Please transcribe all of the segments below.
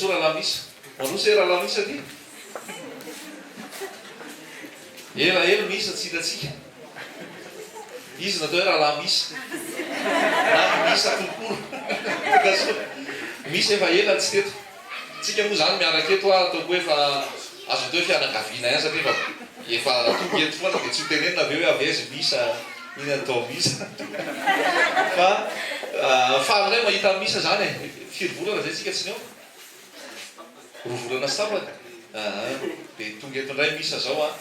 soa Rahalahy Misa. Mandroso e Rahalahy Misa aty. Ela ela Misa tsy hitantsika. Izy no atao hoe Rahalahy Misa. Na Misa tout court. Tongasoa. Misa efa ela tsy teto. Tsika moa izany miaraka eto ataoko hoe efa azo atao hoe fianakaviana ihany satria efa efa tonga eto foana dia tsy ho tenenina avy eo hoe avy aiza i Misa, inona ny atao Misa. Fa faly indray mahita an'i Misa izany e. Firy volana izay tsika tsy nihaona? Roa volana sy tapany? Aa, dia tonga eto indray Misa izao an.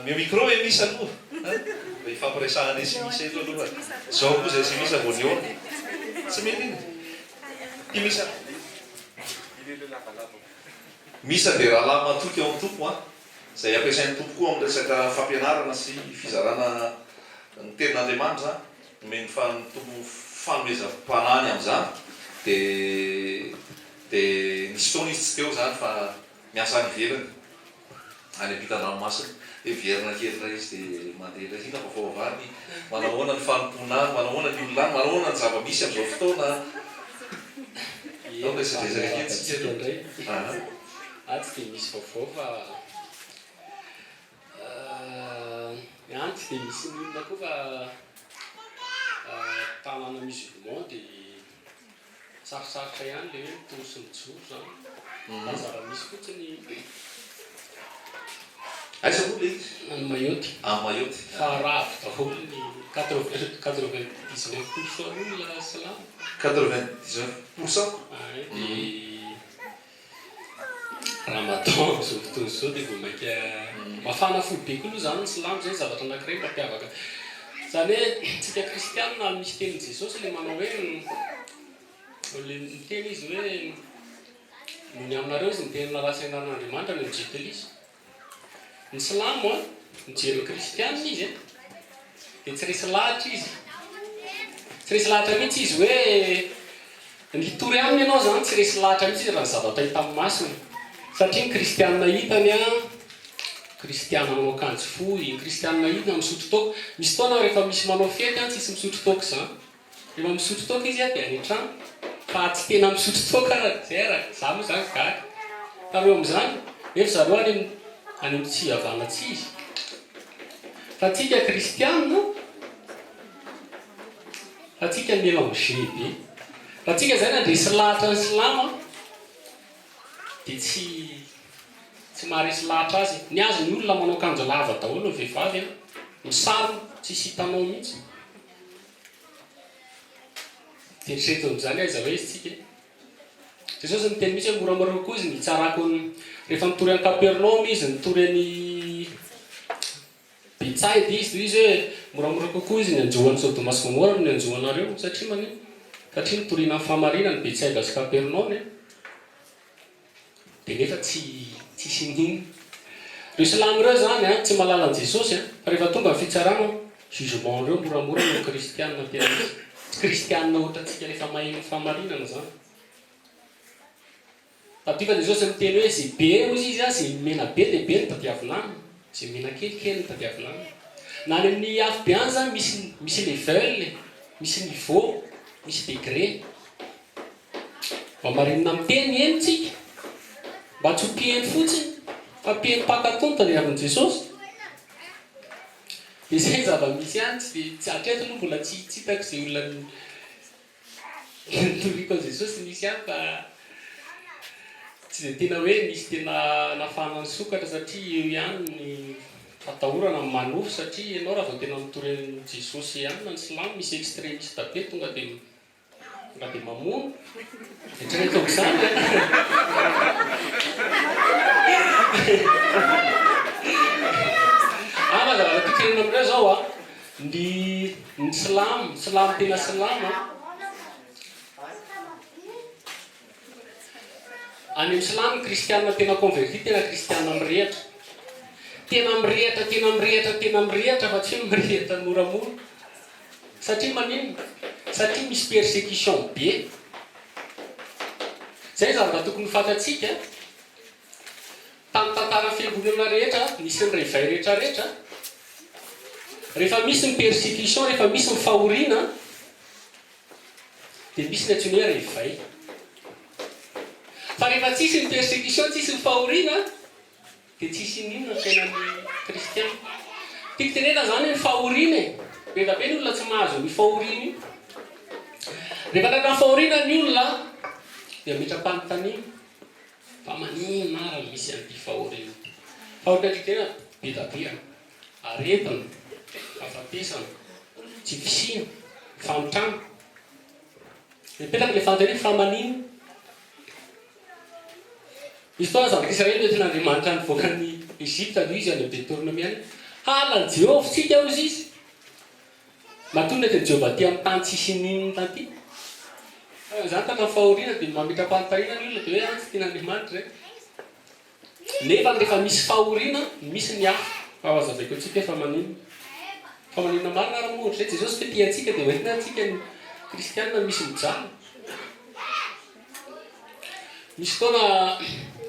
Omeo micro ve Misa aloha an? Mba hifampiresahanay sy Misa eto aloha fa izao koa izay sy Misa vao nihaona. Tsy mety iny. Ty Misa. Misa dia rahalahy matoky ao amin'ny Tompo an, izay ampiasain'ny Tompo koa amin'ny resaka fampianarana sy fizarana ny tenin'Andriamanitra, nomen'ny Tompo fanomezam-panahy ny amin'izany, dia dia nisy fotoana izy tsy teo izany fa miasa any ivelany. any ampitan-dranomasina dia miverina kely indray izy dia mandeha indray izy, inona vaovao avy any, manao ahoana ny fanompoana any, manao ahoana ny olona any, manao ahoana ny zava-misy amin'izao fotoana, Eny, Ndao resadresaka kely miarahaba tsika antsika aloha. indray. Aha. Atsy dia misy vaovao fa any tsy dia misy n'inona koa fa tanàna musulman dia Sarotsarotra ihany le hoe mitory sy mijoro zany fa ny zava-misy fotsiny Aiza moa le izy? Any Mayotte. Any Mayotte. Fa ravo daholo ny 99 pour cent olona silamo. 99 pour cent? Ay dia Ramadan amin'izao fotoana izao dia vao mainka mafana fo be koa aloha izany ny silamo, izay ny zavatra anankiray mampiavaka. Izany hoe isika kristianina misy tenin'i Jesosy ilay manao hoe ilay miteny izy hoe noho ny aminareo izy niteny ratsy anaran'Andriamanitra any amin'ny jentilisa. Ny silamo an, mijery ny kristianina izy an, dia tsy resy lahatra izy. Tsy resy lahatra mihitsy izy hoe ny hitory aminy ianao izany tsy resy lahatra mihitsy izy raha ny zavatra hita amin'ny masony. Satria ny kristianina hitany an, kristiana manao akanjo fohy, ny kristianina hitany misotro toaka. Misy fotoana rehefa misy manao fety an, tsisy misotro toaka izany. Rehefa misotro toaka izy dia any an-trano fa tsy tena misotro toaka ary zay ary za moa zany gaga fa reo amin'izany nefa zareo any any amin'ny tsy havana tsy izy fa tsika kristianina fa tsika mélanger be fa tsika zany handresy lahatra ny silamo dia tsy tsy maharesy lahatra azy ny azy ny olona manao akanjo lava daholo ny vehivavy an misarona tsisy hitanao mihitsy Eritrereto amin'izany aiza ho aiza isika e? Jesosy niteny mihitsy hoe moramora kokoa izy ny hitsarako ny rehefa nitory an'i Kapernaomy izy, nitory an'i Betsaida izy, dia izy hoe moramora kokoa izy ny hanjo an'i Sodoma sy Gomora noho ny hanjo anareo. Satria maninona? Satria nitoriana ny fahamarinana i Betsaida sy Kapernaomy. Dia nefa tsy tsisy nino. Ireo silamo ireo izany an, tsy mahalala an'i Jesosy an, fa rehefa tonga ny fitsarana, jugement ireo moramora noho ny kristiana tena izy. Tsy kristiana ohatrantsika rehefa maheno ny fahamarinana izany. Tadidio fa Jesosy niteny hoe izay be hozy izy an, izay mena be dia be no tadiavina aminy, izay mena kely, kely no tadiavina aminy. Na any amin'ny afobe any izany misy misy level e, misy niveau, misy degré. Mba marinina amin'ny teny eny tsika, mba tsy ho mpiheno fotsiny fa mpiheno mpankatò ny tadiavin'i Jesosy. Dia izay ny zava-misy any, tsy dia, tsy hatreto aloha mbola tsy tsy hitako izay olona nitoriako an'i Jesosy nisy any fa tsy dia tena hoe nisy tena nafana nisokatra satria eo ihany ny fatahorana ny manofy satria ianao raha vao tena mitory an'i Jesosy ihany na ny silamo misy extremiste be tonga dia Tonga dia mamono. Eritrereto amin'izany an! Ah, fa zavatra tiako tenenina aminareo izao an, ny ny silamo, silamo tena silamo an, any amin'ny silamo ny kristiana tena converti tena kristiana mirehatra. Tena mirehatra, tena mirehatra, tena mirehatra fa tsy hoe mirehatra moramora. Satria maninona? Satria misy persecution be. Zay zavatra tokony ho fantatsika, tamin'ny tantaran'ny fiangonana rehetra, nisy ny réveil rehetra rehetra, rehefa misy ny persecution, rehefa misy ny fahoriana, dia misy ny antsoina hoe réveil. Fa rehefa tsisy ny persecution, tsisy ny fahoriana, dia tsisy inon'inona ny fiainan'ny kristiana. Tiako tenenana izany hoe ny fahoriana e! Be dia be ny olona tsy mahazo an'io fahoriana io. Rehefa tratran'ny fahoriana ny olona dia metra-panontaniana, fa maninona ary no misy an'ity fahoriana ity? Fahoriana tiako tenenana be dia be an! Aretina, fahafatesana, tsy fisiana, fahantrana. Mipetraka ilay fanontaniana fa maninona? Nisy fotoana zanak'Israely nentin'Andriamanitra nivoaka an'i Egypta noho izy any amin'ny Deoteronomia any. Halan'i Jehovah isika hozy izy. Matoa nentin'i Jehovah aty amin'ny tany tsisy ininona aty. Fa izany tratran'ny fahoriana dia mametra-panontaniana ny olona dia hoe ah tsy tian'Andriamanitra izay. Nefa rehefa misy fahoriana, misy ny hafa. Fa ho azavaiko antsika hoe fa maninona. Fa maninona marina ary moa ohatr'izay? Jesosy ve tia antsika dia hoentina antsika ny kristianina misy mijaly? Misy fotoana,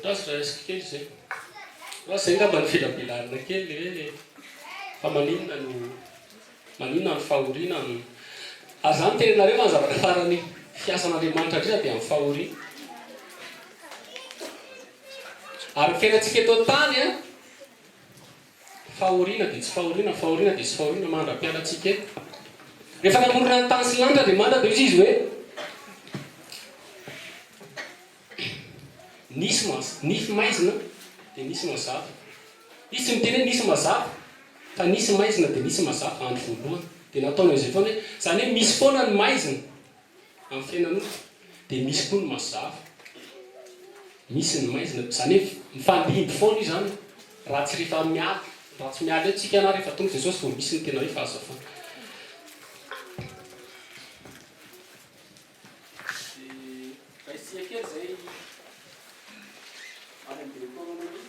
azo raisiko kely izay. Fa izay angamba ny felabelarana kely le hoe fa maninona no maninona ny fahoriana no. Ary za miteny anareo fa ny zavatra farany fiasan'Andriamanitra indrindra dia amin'ny fahoriana. Ary ny fiainantsika eto an-tany an, fahoriana dia tsy fahoriana, fahoriana dia tsy fahoriana mandra-pialantsika eto. Rehefa namorona ny tany sy ny lanitra Andriamanitra dia hoy izy hoe, Nisy maz, nify maizina dia nisy mazava. Izy tsy miteny hoe nisy mazava, fa nisy maizina dia nisy mazava, andro voalohany. Dia nataony an'izay foana hoe, izany hoe misy foana ny maizina. Amin'ny fiainan'olona dia misy koa ny mazava, misy ny maizina, izany hoe mifandimby foana io izany raha tsy rehefa miala, raha tsy miala eo tsika na rehefa tonga Jesosy vao misy ny tena hoe fahazavana. Dia raisintsika kely izay any amin'ny Deoteronomia.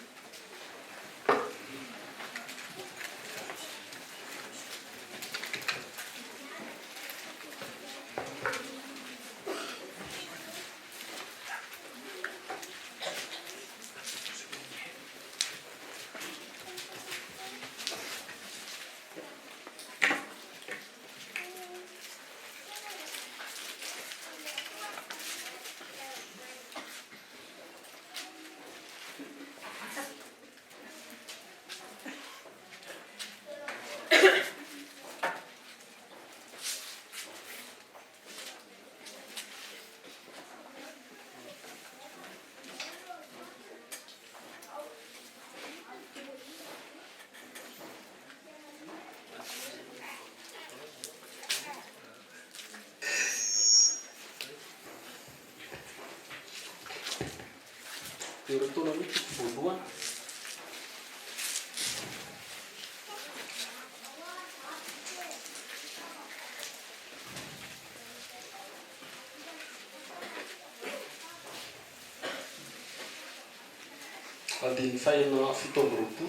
Deuteronomie toko voalohany. Andininy fahenina 27.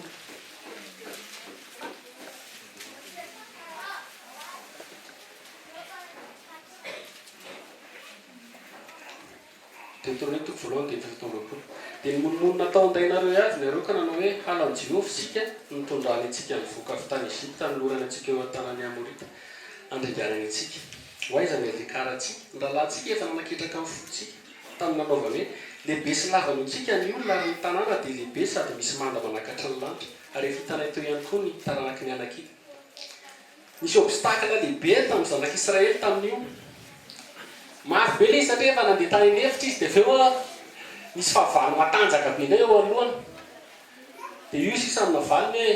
Deoteronomia toko voalohany andininy faha 27. Dia nimonomonona tao an-dainareo avy nareo ka nanao hoe, Halan'i Jehovah isika, nitondrany antsika nivoaka avy tany Egypta hanolorany antsika eo an-tanan'ny Amorita, handringanany antsika. Ho aiza ny handrekarantsika? Ny rahalahintsika efa nanaketraka ny fontsika, tamin'ny nanaovany hoe, Lehibe sy lava noho isika ny olona, ary ny tanàna dia lehibe sady misy manda manakatry ny lanitra, ary efa hitanay teo ihany koa ny taranaky ny Anakita. Nisy obstacle lehibe tamin'ny zanak'Israely tamin'io. Mafy be ilay izy satria efa nandeha tany an'efitra izy dia avy eo nisy fahavalo matanjaka be indray eo alohany. Dia io sisa no navaliny hoe,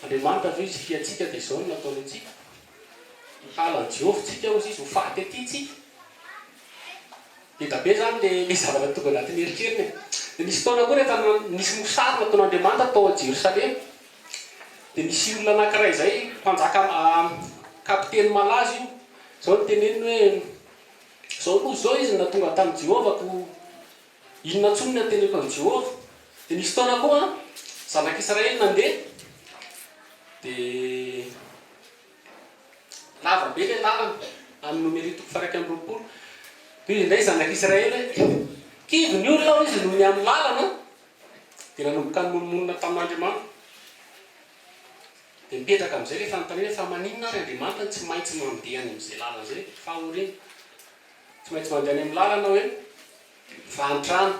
Andriamanitra ve izy tia antsika dia izao no nataony antsika? Hihalan'i Jehovah tsika hozy izy, ho faty aty tsika. Be da be izany ilay zavatra tonga anatin'ny eritreriny e. Dia nisy fotoana koa rehefa nisy mosary nataon'Andriamanitra tao Jerosalema. Dia nisy olona anankiray izay, mpanjaka, kapiteny malaza io, izao no teneniny hoe, Izao loza izao izy no nahatonga tamin'i Jehovah, koa inona intsony no hateneniko an'i Jehovah? Dia nisy fotoana koa, zanak'Israely nandeha, dia lava be ilay lalana, amin'ny Nomery toko faha-21. Dia hoy indray zanak'Israely hoe, Kivy ny olona, hoy izy, noho ny amin'ny lalana. Dia nanomboka nimonomonona tamin'Andriamanitra. Dia mipetraka amin'izay ilay fanontaniana, fa maninona ary Andriamanitra no tsy maintsy mandeha any amin'izay lalana izay? Fahoriana. Tsy maintsy mandeha any amin'ny lalana hoe fahantrana.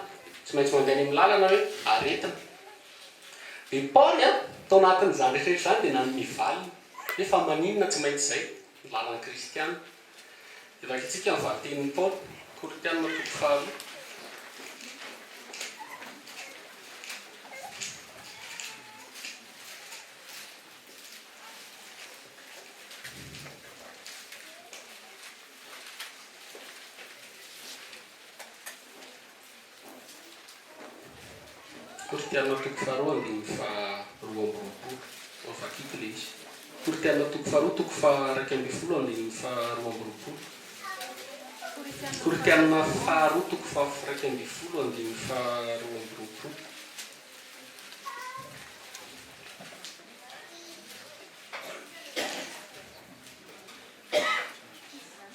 Tsy maintsy mandeha any amin'ny lalana hoe aretina. Dia Paoly an, tao anatin'izany rehetra izany dia nanome valiny hoe fa maninona tsy maintsy izay ny lalan'ny kristiana. Dia vakintsika ny valin-tenin'i Paoly, Korintiana toko faharoa. Korintiana toko faharoa andininy faharoa amby roapolo. Ho vakiko ilay izy. Korintiana toko faharoa toko faha-iraika ambin'ny folo andininy faharoa amby roapolo. Korintiana faharoa toko faha-iraika ambin'ny folo andininy faharoa amby roapolo.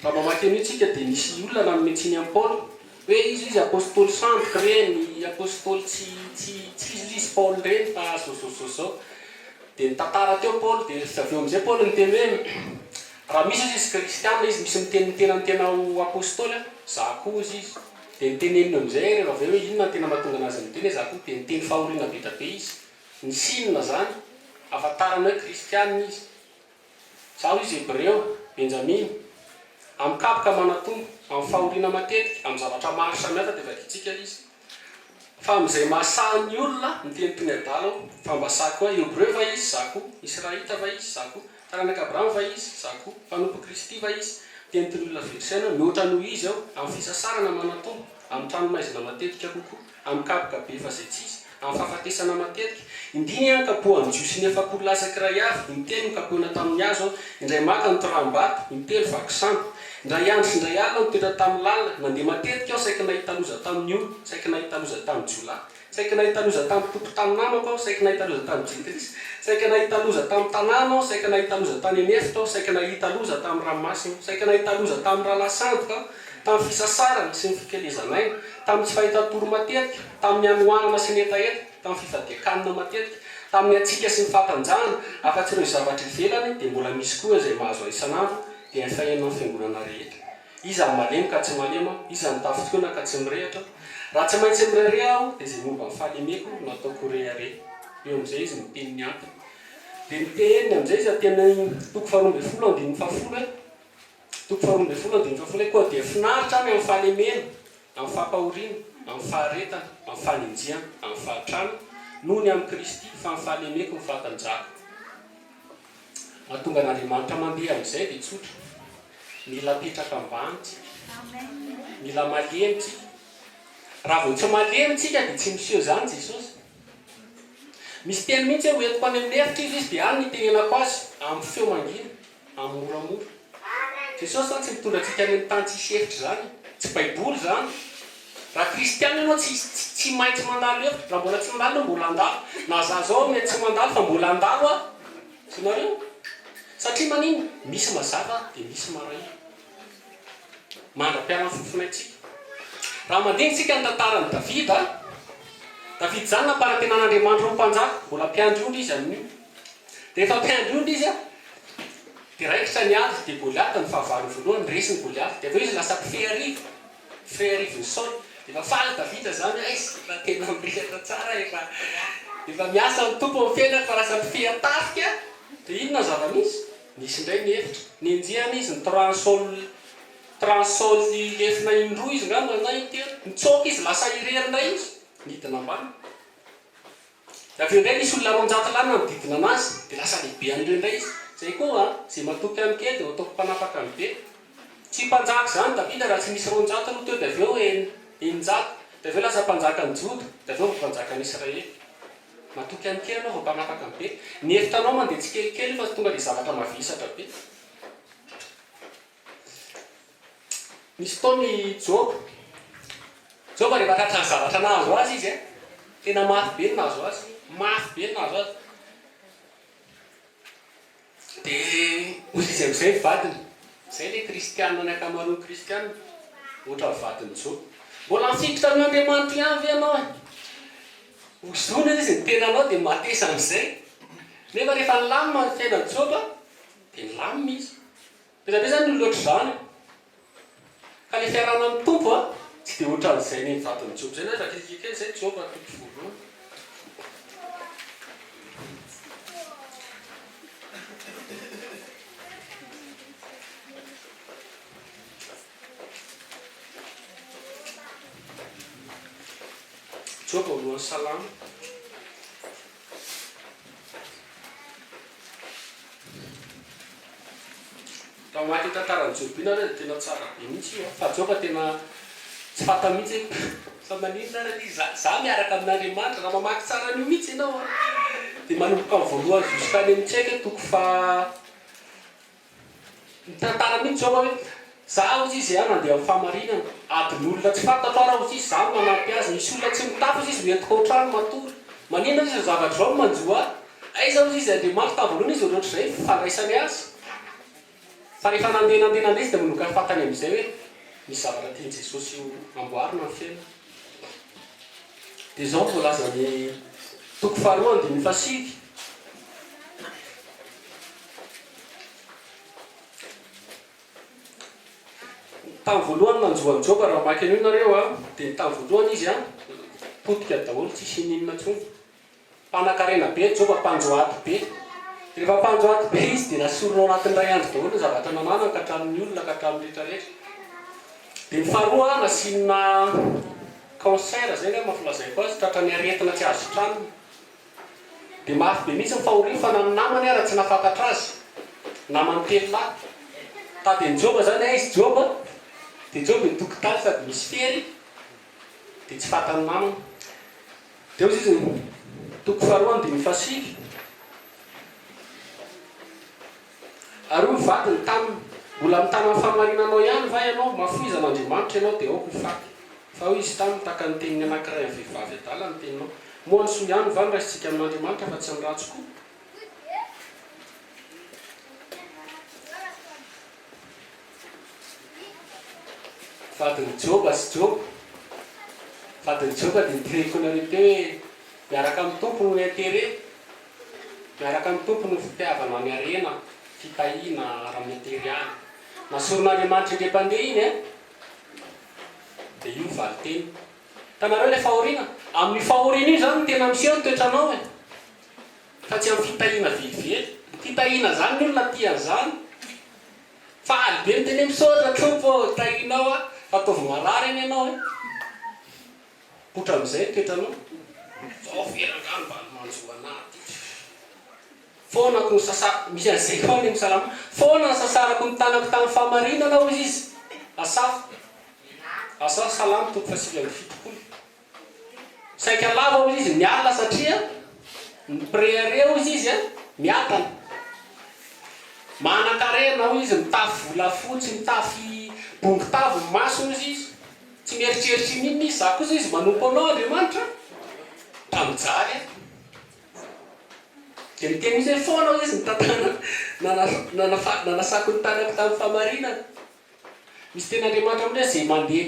Raha mamaky an'io tsika dia nisy olona nanome tsiny an'i Paoly hoe izy izy apostoly sandoka ireny, apostoly tsy tsy tsy izy izy Paoly ireny fa zao zao zao zao. Dia nitantara teo Paoly dia avy eo amin'izay Paoly niteny hoe raha misy ozy izy kristiana izy misy miteny ny tenany tena ho apostoly an, za koa ozy izy. Dia niteneniny amin'izay rehefa avy eo hoe inona no tena mahatonga anazy miteny hoe za koa dia niteny fahoriana be dia be izy. Ny signe zany ahafantarana hoe kristiana izy. Zaho izy Hebreo, Benjamina. Amin'ny kapoka manan-tombo, amin'ny fahoriana matetika, amin'ny zavatra maro samihafa dia vakintsika izy. Fa amin'izay mahasahy ny olona, miteny toy ny adala aho, fa mba sahy koa. Hebreo va izy? Za koa. Israelita va izy? Za koa. Taranak'i Abrahama va izy? Za koa. Mpanompon'i Kristy va izy? Miteny toy ny olona very saina, mihoatra noho izy aho, amin'ny fisasarana manan-tombo, amin'ny tranomaizina matetika kokoa. Amin'ny kapoka be fa izay tsisy, amin'ny fahafatesana matetika. Indiny aho nikapohan'ny Jiosy ny 40 latsaka iray avy, intelo nokapohina tamin'ny hazo aho, indray maka notoraham-bato, intelo vaky sambo. Indray andro sy indray alina aho nitoetra tamin'ny lalina, nandeha matetika aho saiky nahita loza tamin'ny ony, saiky nahita loza tamin'ny jiolahy. Saiky nahita loza tamin'ny tompon-tany namako aho, saiky nahita loza tamin'ny jentilisa. Saika nahita loza tamin'ny tanàna aho, saika nahita loza tany an'efitra aho, saika nahita loza tamin'ny ranomasina aho, saika nahita loza tamin'ny rahalahy sandoka aho, tamin'ny fisasarana sy ny fikelezan'aina, tamin'ny tsy fahitan-tory matetika, tamin'ny hanoanana sy ny hetaheta, tamin'ny fifadian-kanina matetika, tamin'ny hatsiaka sy ny fahatanjahana, afa-tsy ireo zavatra ivelany dia mbola misy koa izay mahazo ahy isan'andro, dia ny fahenan'ny fiangonana rehetra. Iza no malemy ka tsy malemy aho? Iza no tafintohina ka tsy mirehitra aho? Raha tsy maintsy mirehareha aho, dia izay momba ny fahalemeko no ataoko ho rehareha. Eo amin'izay izy miteny ny antony. Dia niteneniny amin'izay izy aty amin'ny toko faharoa ambin'ny folo andininy fahafolo hoe, toko faharoa ambin'ny folo andininy fahafolo hoe, Koa dia finaritra aho ny amin'ny fahalemena, amin'ny fampahoriana, amin'ny faharetana, amin'ny fanenjehana, amin'ny fahantrana, noho ny amin'i Kristy, fa ny fahalemeko no fahatanjahako. Mahatonga an'Andriamanitra mandeha amin'izay dia tsotra. Mila apetraka ambany tsika. Mila malemy tsika. Raha vao tsy malemy tsika dia tsy miseho izany Jesosy. Misy teny mihitsy hoe hoentiko any amin'ny efitra izy izy dia any no hitenenako azy amin'ny feo mangina, amin'ny moramora. Jesosy zany tsy mitondra antsika any amin'ny tany tsisy efitra izany. Tsy baiboly izany. Raha kristiana ianao tsy tsy maintsy mandalo efitra. Raha mbola tsy nandalo ianao mbola handalo. Na za zao mety tsy mandalo fa mbola handalo aho. Hitanareo? Satria maninona? Misy mazava dia misy maraina. Mandra-pialan'ny fofonaintsika. Raha mandinika isika ny tantaran'i Davida, Davida izany nampanantenan'Andriamanitra ho mpanjaka, mbola mpiandry ondry izy amin'io. Dia rehefa mpiandry ondry izy, dia raikitra ny ady, dia Goliata no fahavalony voalohany, resiny Goliata. Dia avy eo izy lasa mpifehy arivo. Feharivin'i Saoly. Efa faly Davida izany hoe aiza, efa tena mirehitra tsara, efa efa miasa ny Tompo amin'ny fiainako fa lasa mpifehy an-tafika. Dia inona ny zava-nisy? Nisy indray ny hevitra. Nenjehana izy, nitorahan'i Saoly nitorahan'i Saoly lefona indroa izy angamba na intelo. Nitsoaka izy, lasa irery indray izy, nidina ambany. Dia avy eo indray nisy olona 200 lahy nanodidina anazy, dia lasa lehibe an'ireo indray izy. Izay koa an, izay matoky amin'ny kely dia ho ataoko mpanapaka ny be. Tsy mpanjaka izany Davida raha tsy nisy 200 aloha teo dia avy eo 600, dia avy eo lasa mpanjakan'i Joda, dia avy eo vao mpanjakan'i Israely. Matoky amin'ny kely ianao vao mpanapaka ny be. Ny hevitranao mandeha tsikelikely io fa tonga dia zavatra mavesatra be. Nisy fotoana i Joba, Joba rehefa tratran'ny zavatra nahazo azy izy, tena mafy be ny nahazo azy, mafy be ny nahazo azy. Dia hoy izy amin'izay ny vadiny, izay ilay kristiana, ny ankamaroan'ny kristiana, ohatran'ny vadin'i Joba. Mbola mifikitra amin'Andriamanitra ihany ve ianao e? Ozonina izy ny tenanao dia matesa amin'izay. Nefa rehefa nilamina ny fiainan'i Joba, dia nilamina izy. Be dia be zany ny olona ohatr'izany. Ka le fiarahana amin'ny Tompo a! Tsy dia ohatran'izay ny vadin'i Joba izay nefa akaiky kely izay Joba toko voalohany. Joba alohan'ny Salamo. Raha mamaky io tantaran'i Joba io nareo dia tena tsara be mihitsy io an! Fa Joba tena tsy fantany mihitsy hoe fa maninona ary anie za, za miaraka amin'Andriamanitra, raha mamaky tsara an'io mihitsy ianao an, dia manomboka amin'ny voalohany jusqu'à any amin'ny tsy haiko hoe toko faha Mitantara mihitsy Joba hoe, Za hozy izy a nandeha amin'ny fahamarinana, adin'olona tsy fantatro ara hozy izy, za no manampy azy, misy olona tsy mitafy hozy izy hoentiko ao an-trano matory, maninona hozy izy izao zavatra izao no manjo ahy, aiza hozy izy Andriamanitra, tamin'ny voalohany izy ohatrohatr'izay ny fandraisany azy, fa rehefa nandeha nandeha nandeha izy dia manomboka fantany amin'izay hoe misy zavatra tian'i Jesosy ho amboarina ny fiainana. Dia izao no voalazan'ny toko faharoa andininy fahasivy. Tamin'ny voalohany nanjo an'i Joba, raha mamaky an'io nareo a, dia ny tamin'ny voalohany izy a, potika daholo, tsisy ininona intsony. Mpanakarena be Joba, mpanjoaty be. Dia rehefa mpanjoaty be izy dia nasorina ao anatin'ny iray andro daholo ny zavatra nananany ka hatramin'ny olona ka hatramin'ny rehetra rehetra. Dia ny faharoa nasiana cancer, izay angamba filazaiko azy, tratran'ny aretina tsy azo sitranina. Dia mafy be mihitsy ny fahoriany fa na ny namany ara tsy nahafantatra azy. Namany telolahy. Tady an'i Joba zany aiza i Joba? Dia Joba eny tokontany sady misy fery dia tsy fantan'ny namany. Dia hoy izy, toko faharoa andininy fahasivy. Ary hoy ny vadiny taminy, Mbola mitana ny fahamarinanao ihany va ianao? Mahafoiza an'Andriamanitra ianao, dia aoka ho faty. Fa hoy izy taminy, Tahaka ny tenin'ny anankiray amin'ny vehivavy adala ny teninao. Moa ny soa ihany va no raisintsika amin'Andriamanitra, fa tsy ny ratsy koa? Vadin'i Joba sy Joba. Vadin'i Joba dia noteneniko anareo teo hoe, miaraka amin'ny Tompo no intérêt. Miaraka amin'ny Tompo no fitiavana ny harena, fitahiana ara-materialy. Nasoron'Andriamanitra indray mpandeha iny eh! Dia io ny valinteny. Hitanareo ilay fahoriana? Amin'io fahoriana io izany no tena miseho ny toetranao e! Fa tsy amin'ny fitahiana velively. Fitahiana izany ny olona tia an'izany. Faly be miteny hoe misaotra Tompo ô, tahianao aho. Fa ataovy marary anie ianao e! Potra amizay ny toetranao. Zao ve rangaha no mba manjo anah ty. Foana ko sasa misy an'izay koa any amin'ny salamo foana nisasarako ny tanako tamin'ny fahamarinana hozy izy. Asafa Asa salamo toko faha 79. Saika lava hozy izy miala satria miprehareha hozy izy a miadana. Manankarena hoy izy mitafy volafotsy mitafy bongo-tavy ny masony hozy izy. Tsy mieritreritra ininona izy, za kosa izy manompo anao Andriamanitra a, mijaly aho. Dia niteny mihitsy hoe foana hoy izy ny tantara nanasako ny tanako tamin'ny fahamarinana. Misy tenin'Andriamanitra amin'io hoe izay mandeha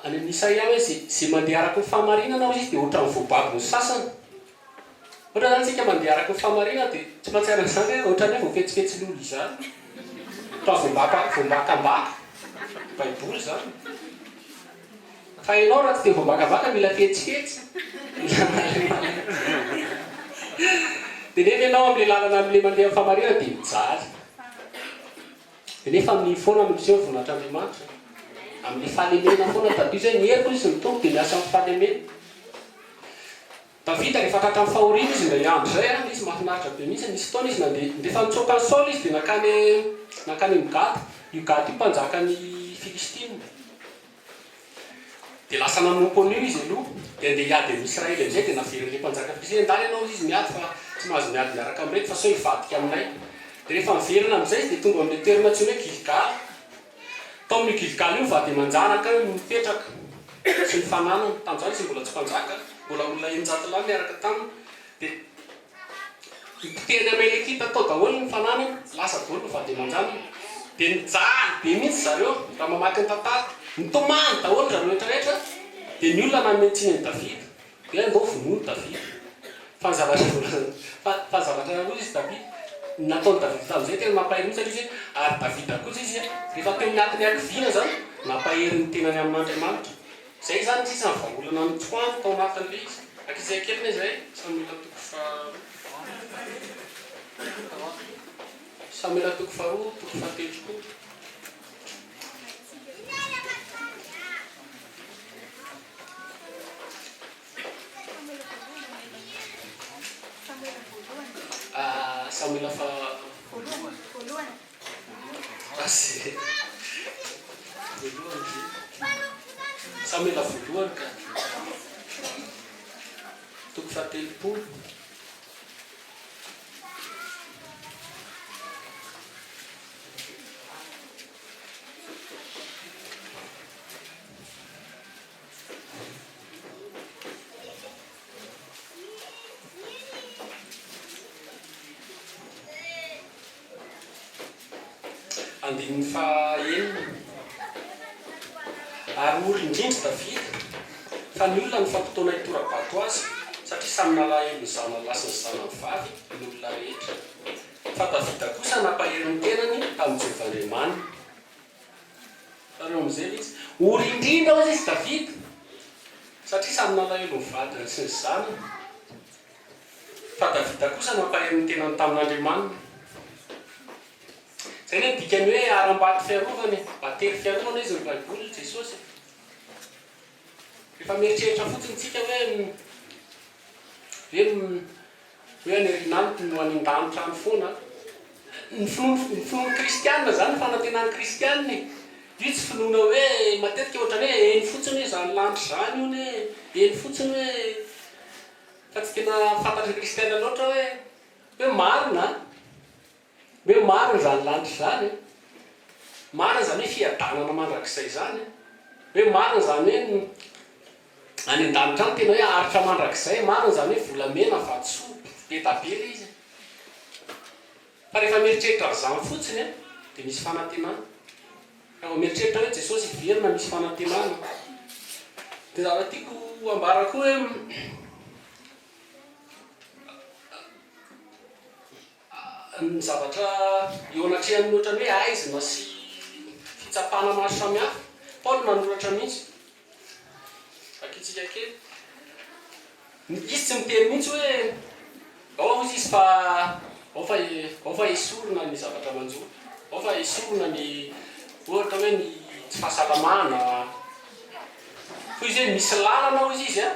any amin'ny Isaia hoe izay mandeha araka ny fahamarinana hoy izy dia ohatran'ny voababo ny sasany. Ohatra izany isika mandeha araka ny fahamarinana dia tsy mahatsiaro an'izany hoe ohatran'ny hoe voafetsifetsin'olona izany. Fa voambaka voambakambaka. Baiboly izany. Fa ianao raha tsy dia voambakambaka mila fetsifetsy. Mila malaimalay. Dia nefa ianao amin'ilay lalana amin'ilay mandeha amin'ny fahamarinana dia mijaly. Dia nefa amin'iny foana no miseho ny voninahitr'Andriamanitra. Amin'ilay fahalemena foana. Tadidio izay ny heriko izy ny Tompo dia miasa amin'ny fahalemena. Davida rehefa tratran'ny fahoriana izy indray andro izay an, izy mahafinaritra be mihitsy, nisy fotoana izy nandeha, rehefa nitsoaka an'i Saoly izy dia nankany nankany amin'i Gata, io Gata io mpanjakan'ny Filistina. Dia lasa nanompo an'io izy aloha, dia handeha hiady amin'i Israely amin'izay dia naverin'ilay mpanjaka Filistina, ndana ianao hozy izy miady fa tsy mahazo miady miaraka amin'ireto fa sao hivadika aminay. Dia rehefa niverina amin'izay izy dia tonga amin'ilay toerana antsoina hoe Gilgala. Tao amin'io Gilgala io ny vady aman-janaka no nipetraka sy ny fananany. Tamin'izany izy mbola tsy mpanjaka, mbola olona 600 lahy niaraka taminy. Dia nopotehiny Amalekita tao daholo ny fananany, lasa daholo ny vady aman-janany. Dia nijaly be mihitsy zareo, raha mamaky ny tantara. Nitomany daholo zareo rehetra rehetra, dia ny olona nanome tsiny an'i Davida. Dia andao vonoiny Davida. Fa ny zavatra voalazany, fa fa ny zavatra hoy izy Davida, ny nataon'i Davida tamin'izay tena mampahery mihitsy ilay izy hoe, ary Davida kosa izy rehefa teo amin'ny atin'ny hakiviana izany, Nampahery ny tenany amin'Andriamanitra. Izay izany sisa ny vahaolana notsoahiny tao anatin'ilay izy. Ankizy kely anie izay, Samoela toko faharoa. Samoela toko faharoa, toko fahatelopolo. Samoela faha. Voalohany. Basy voalohany ve? Samoela voalohany ka. Toko fahatelopolo. Andininy fahaenina. Ary ory indrindra Davida, fa ny olona nifampitaona hitora-bato azy, satria samy nalahelo ny zanany lahy sy ny zanany vavy ny olona rehetra. Fa Davida kosa nampahery ny tenany tamin'i Jehovah Andriamaniny. Tsarovy amin'izay ilay izy. Ory indrindra hozy izy Davida, satria samy nalahelo ny vadiny sy ny zanany. Fa Davida kosa nampahery ny tenany tamin'Andriamaniny. Izay anie ny dikan'ny hoe harambato fiarovana e. Batery fiarovana izy ny Baiboly, Jesosy e. Rehefa mieritreritra fotsiny tsika hoe hoe hoe any aoriana any no any an-danitra any foana. Ny finoana ny finoan'ny kristiana izany, ny fanantenan'ny kristiana e. Io tsy finoana hoe matetika ohatran'ny hoe eny fotsiny hoe izany lanitra izany hono e, eny fotsiny hoe Fa tsy tena fantatry ny kristiana loatra hoe hoe marina an! Hoe marina izany lanitra izany an! Marina izany hoe fiadanana mandrakizay izany an! Hoe marina izany hoe any an-danitra any tena hoe haharitra mandrakizay, marina izany hoe volamena, vatosoa, be da be ilay izy. Fa rehefa mieritreritra an'izany fotsiny an, dia misy fanantenana. Raha vao mieritreritra hoe Jesosy hiverina misy fanantenana. Dia zavatra tiako ambara koa hoe ny zavatra eo anatrehan'ny ohatran'ny hoe haizina sy fitsapana maro samihafa. Paoly nanoratra mihitsy. Vakintsika kely. Izy tsy miteny mihitsy hoe ao hozy izy fa ao fa ao fa esorina ny zavatra manjo, ao fa esorina ny ohatra hoe ny tsy fahasalamana. Hoy izy hoe misy lalana hozy izy a,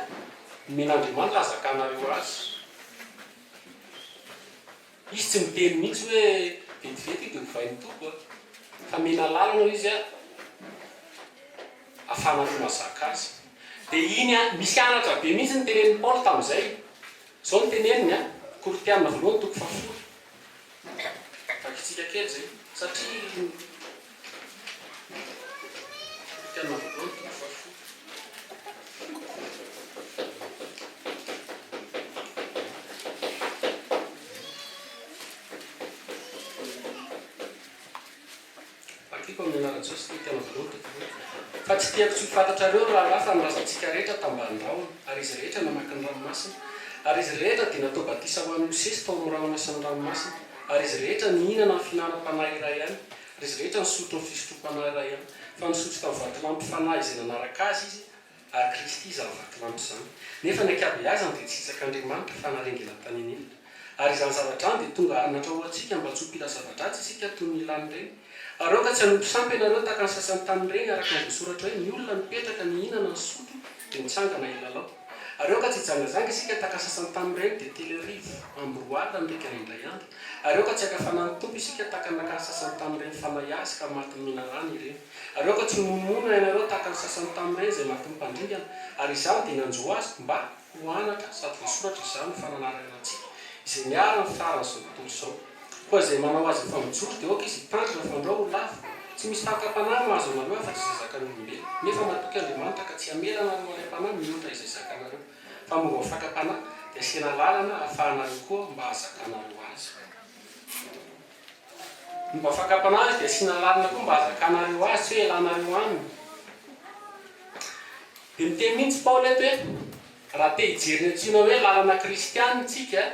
nomen'Andriamanitra hazakanareo azy. Izy tsy miteny mihitsy hoe vetivety io dia ovain'ny Tompo a! Fa mena lalana hoy izy a, ahafahanareo mahazaka azy. Dia iny a, misy anatra be mihitsy ny tenenin'i Paoly tamin'izay. Izao no teneniny a, Korintiana voalohany toko fahafolo. Vakintsika kely izay, satria Korintiana voalohany toko fahafolo. Vakiko amin'ny anaran'i Jesosy ity tena voalohany toko voalohany. Fa tsy tiako tsy ho fantatrareo, ry rahalahy, fa ny razantsika rehetra tambany rahona, ary izy rehetra namaky ny ranomasina, ary izy rehetra dia natao batisa ho an'i Mosesy tao amin'ny rahona sy ny ranomasina, ary izy rehetra nihinana ny fihinanam-panahy iray ihany, ary izy rehetra nisotro ny fisotroam-panahy iray ihany, fa nisotro tamin'ny vatolampy fanahy izay nanaraka azy izy, ary Kristy izany vatolampy izany. Nefa ny ankabeazany dia tsy hitsak'Andriamanitra fa naringana tany an'efitra. Ary izany zavatra izany dia tonga hanatra ho antsika mba tsy ho mpila zava-dratsy isika toy ny ilan'ireny. Ary aoka tsy hanompo sampy ianareo tahaka ny sasany tamin'ireny, araka ny voasoratra hoe, Ny olona nipetraka nihinana nisotro dia nitsangana hilalao. Ary aoka tsy hijangajanga isika tahaka ny sasany tamin'ireny, dia 230 nirikana indray andro. Ary aoka tsy haka fanahy ny Tompo isika tahaka ny nakan'ny sasany tamin'ireny fanahy azy ka matin'ny menarana ireny. Ary aoka tsy ho monomonona ianareo tahaka ny sasany tamin'ireny izay matin'ny mpandringana, ary izany dia nanjo azy mba ho anatra sady voasoratra izany ho fananarana antsika, izay niharan'ny faran'izao tontolo izao. Koa izay manao azy efa mijoro dia aoka izy hitandrina fandrao ho lavo. Tsy misy fakam-panahy mahazo anareo afa-tsy izay zakan'ny olombelona. Nefa matoky Andriamanitra ka tsy hamela anareo halaim-panahy mihoatra izay zakanareo. Fa momba ny fakam-panahy dia asiana lalana ahafahanareo koa mba hahazakanareo azy. Momba ny fakam-panahy izy dia asiana lalana koa mba hahazakanareo azy, tsy hoe hialanareo aminy. Dia miteny mihitsy Paoly eto hoe raha te hijery ny antsoina hoe lalana kristiana isika,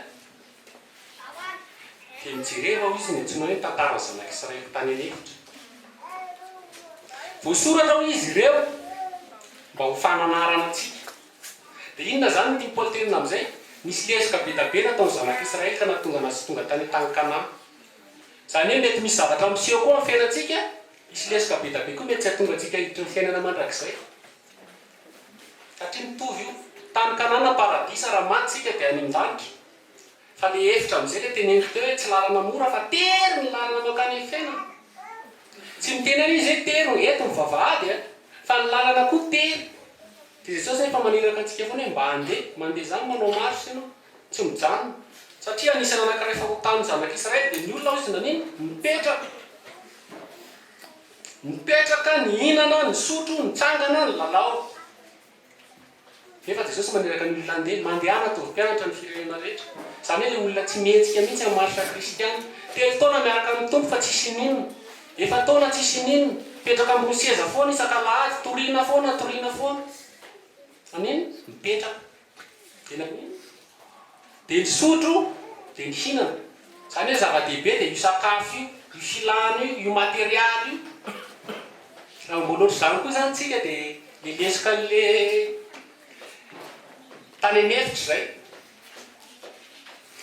Dia mijereva hoy izy ny antsoina hoe ny tantaran'ny zanak'Israely tany an'efitra. Voasoratra hoy izy ireo mba ho fananarana antsika. Dia inona izany no tian'i Paoly tenenina amin'izay? Nisy lesoka be dia be nataon'ny zanak'Israely ka nahatonga anazy tsy tonga tany an-tany Kanana. Izany hoe mety misy zavatra miseho koa amin'ny fiainantsika, hisy lesoka be dia be koa mety tsy hahatonga antsika hiditra ny fiainana mandrakizay. Satria mitovy io. Tany Kanana paradisa, raha maty isika dia any an-danitra. Fa le hevitra amizay le teneniko teo hoe tsy lalana mora fa tery ny lalana mankany amin'ny fiainana. Tsy miteny an'io izy hoe tery eto ny vavahady a! Fa ny lalana koa tery. Dia Jesosy efa maniraka antsika foana hoe mba handeha. Mandeha zany manao marche ianao. Tsy mijanona. Satria anisan'ny anankiray fahotan'ny zanak'Israely dia ny olona hoy izy nanino? Nipetraka. Nipetraka, nihinana, nisotro, nitsangana, nilalao. Nefa Jesosy maniraka ny olona handeha, mandehana ataovy mpianatra ny firenena rehetra. Izany hoe ilay olona tsy mihetsika mihitsy amin'ny marche kristiana. Telo taona miaraka amin'ny Tompo fa tsisy ininona. Efa-taona tsisy ininona. Mipetraka ambony seza foana isak'alahady, toriana foana, toriana foana. Amen? Mipetraka. Dia naninona? Dia nisotro, dia nihinana. Izany hoe zava-dehibe dia io sakafo io, io filana io, io materialy io. Raha mbola ohatr'izany koa izany tsika dia le lesoka an'le tany an'efitra izay.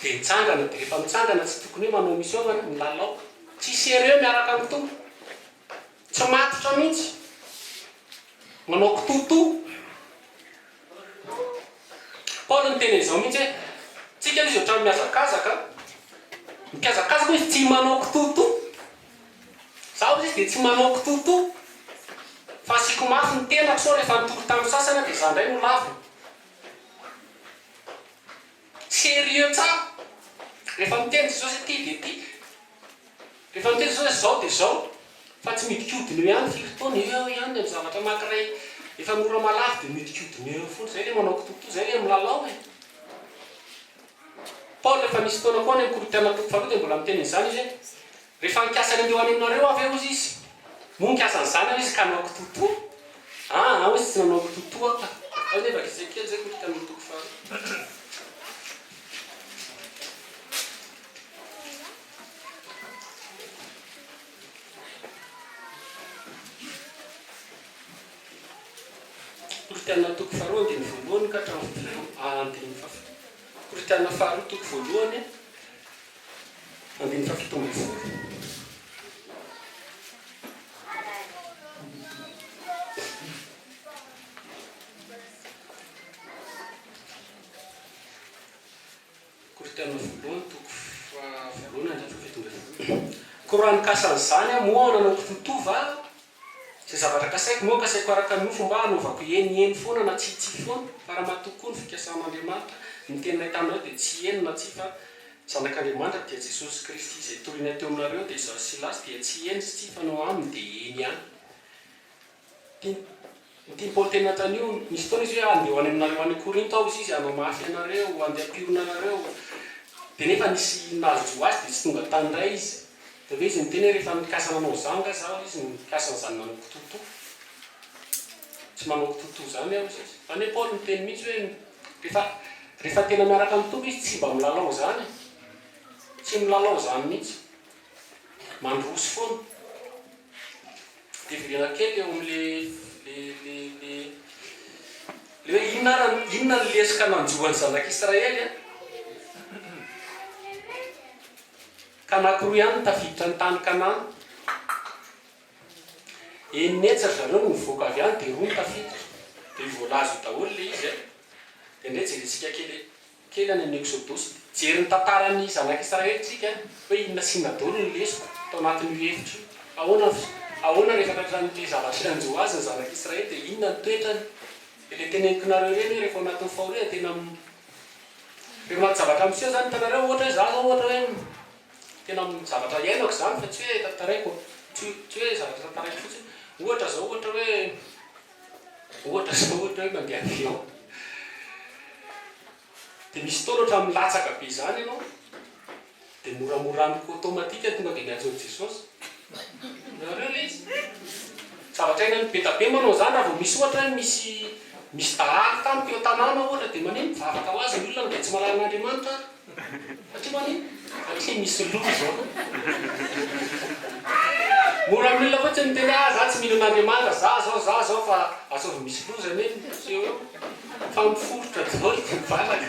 Dia mitsangana, dia rehefa mitsangana tsy tokony hoe manao mission fa milalao. Tsy sérieux miaraka amin'ny Tompo. Tsy matotra mihitsy. Manao kitoatoa. Paoly niteny an'izao mihitsy hoe, Tsika izy ohatran'ny mihazakazaka, mikazakazaka hoy izy, tsy manao kitoatoa. Za hoy izy dia tsy manao kitoatoa, fa asiako mafy ny tenako sao rehefa nitory tamin'ny sasany aho dia za indray no lavina. Sérieux tsara. Rehefa miteny Jesosy hoe ty dia ty. Rehefa miteny Jesosy hoe zao dia zao. Fa tsy miodikodina eo ihany firy taona, eo eo ihany amin'ny zavatra anankiray efa mora malaky dia miodikodina eo eo foana. Zay le manao kitoatoa, zay le milalao e. Paoly rehefa nisy fotoana koa any amin'ny Korintiana toko faharoa dia mbola miteny an'izany izy hoe, Rehefa nikasa ny handeha ho any aminareo aho ve hozy izy? Moa nikasa an'izany aho izy ka hanao kitoatoa? Aa hozy tsy nanao kitoatoa aho ka. Ao anie vakiseko kely zay Korintiana toko faharoa. Korintiana toko faharoa andininy voalohany ka hatramin'ny fito andininy fahafito. Korintiana faharoa toko voalohany andininy fahafito ambin'ny folo. Korintiana voalohany toko faha voalohany andininy faha 17. Koa raha nikasa an'izany aho, moa nanao kitoatoa va aho? Izay zavatra kasaiko, moa kasaiko araka ny nofo mba hanaovako eny eny foana na tsia tsia foana? Fa raha matoky koa ny fikasan'Andriamanitra, ny teninay taminareo dia tsy eny na tsia fa Zanak'Andriamanitra dia Jesosy Kristy izay torinay teo aminareo dia izaho sy Silasy dia tsy eny sy tsia fa no aminy dia eny ihany. Ny tian'i Paoly tenenina hatrany io, nisy fotoana izy hoe handeha ho any aminareo any Korinto aho hozy izy, hanamafy anareo, handeha hampiorina anareo. Dia nefa nisy nahazo azy dia tsy tonga tany indray izy. Dia avy eo izy niteny hoe rehefa nikasa nanao izany angaha izaho hozy izy, nikasa an'izany nanao kitoatoa. Tsy manao kitoatoa izany aho hozy izy. Izany hoe Paoly niteny mihitsy hoe rehefa rehefa tena miaraka amin'ny Tompo izy tsy mba milalao izany e. Tsy milalao izany mihitsy. Mandroso foana. Dia verena kely eo amin'le le le le le hoe inona ara inona ny lesoka nanjo an'ny zanak'Israely an? Ka anankiroa ihany no tafiditra ny tany Kanana. Enina hetsy ry zareo no nivoaka avy any dia roa no tafiditra. Dia io voalaza io daholo le izy an. Dia ndeha jerentsika kely Kely any amin'ny Eksodosy. Hijery ny tantaran'ny zanak'Israely isika hoe inona sy inona daholo ny lesoka tao anatin'io efitra io. Ahoana ahoana rehefa tratran'ilay zavatra nanjo azy ny zanak'Israely dia inona ny toetrany. Dia ilay teneniko nareo ireny hoe rehefa ao anatin'ny fahoriana tena rehefa anaty zavatra miseho izany hitanareo ohatra hoe za zao ohatra hoe tena zavatra iainako izany fa tsy hoe tantaraiko tsy tsy hoe zavatra tantaraiko fotsiny. Ohatra zao ohatra hoe Ohatra zao ohatra hoe mandeha avion dia misy fotoana ohatra milatsaka be izany ianao dia moramora amiko automatique tonga dia miantso an'i Jesosy. Nareo ilay izy? Zavatra iainan'ny be da be manao izany raha vao misy ohatra hoe misy misy dahalo tampoka eo an-tanàna ohatra dia manino? Mivavaka ho azy ny olona na dia tsy mahalala an'Andriamanitra ary. Satria manino? Satria misy loza ao. Mora amin'ny olona fotsiny miteny hoe ah za tsy mino an'Andriamanitra, za zao, za zao fa ataovy misy loza anie ny miseho eo fa miforitra daholo dia mivalaka.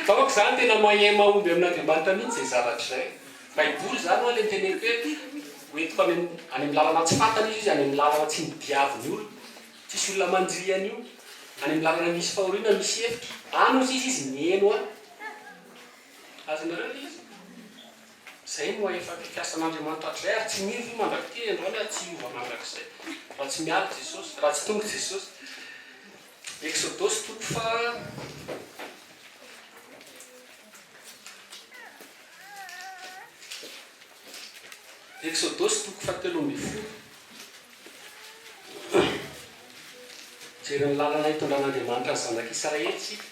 Fa aoka izany tena moyen mahomby amin'Andriamanitra mihitsy izay zavatra izay. Baiboly izany ho'a ilay niteneniko hoe hoentiko any any amin'ny lalana tsy fantany izy, any amin'ny lalana tsy nodiavin'ny olona. Tsisy olona mandria an'io. Any amin'ny lalana misy fahoriana, misy efitra. Any hozy izy izy miheno ahy. Azonareo ilay izy? Izay no efa fikasan'Andriamanitra hatrizay ary tsy miova io mandrak'ity androany ary tsy hiova mandrakizay raha tsy miala Jesosy, raha tsy tonga Jesosy. Eksodosy toko faha. Eksodosy toko faha 13. Mijery ny lalana hitondran'Andriamanitra ny zanak'Israely isika.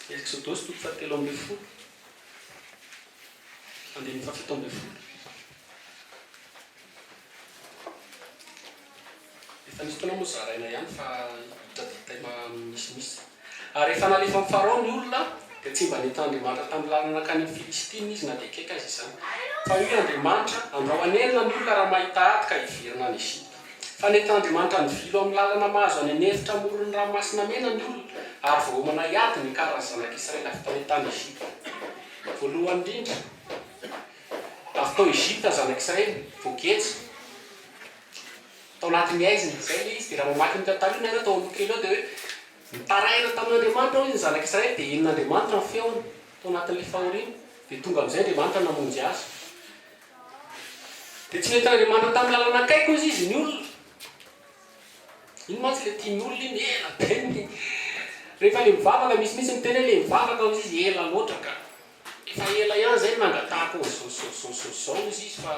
Eksodosy toko fahatelo ambin'ny folo, andininy faha-17. Efa nisy fotoana moa zaraina ihany fa hiditra détail misimisy. Ary rehefa nalefan'i Farao ny olona, dia tsy mba nentin'Andriamanitra tamin'ny lalana nankany amin'ny Filistina izy na dia akaiky aza izany. Fa hoy Andriamanitra, Andrao hanenina ny olona raha mahita ady ka hiverina any Egypta. Fa nentin'Andriamanitra nivilo amin'ny lalana mahazo any an'efitra amoron'ny Ranomasina Mena ny olona, ary voaomana hiady ny niakaran'ny zanak'Israely avy tany an-tany Egypta. Voalohany indrindra, avy tao Egypta ny zanak'Israely, voageja tao anatin'ny haizina. Izay ilay izy. Dia raha mamaky ny tantara io nareo tao aloha kely eo dia hoe nitaraina tamin'Andriamanitra hoy ny zanak'Israely dia henon'Andriamanitra ny feony tao anatin'ilay fahoriana. Dia tonga amin'izay Andriamanitra namonjy azy. Dia tsy nentin'Andriamanitra tamin'ny lalana akaiky hozy izy ny olona. Iny mantsy ilay tian'ny olona iny, ela be ny. Rehefa ilay mivavaka, misy mihitsy miteny hoe ilay mivavaka hozy izy ela loatra ka. Efa ela ihany izay no nangatahako an'izao sy izao sy izao sy izao hozy izy fa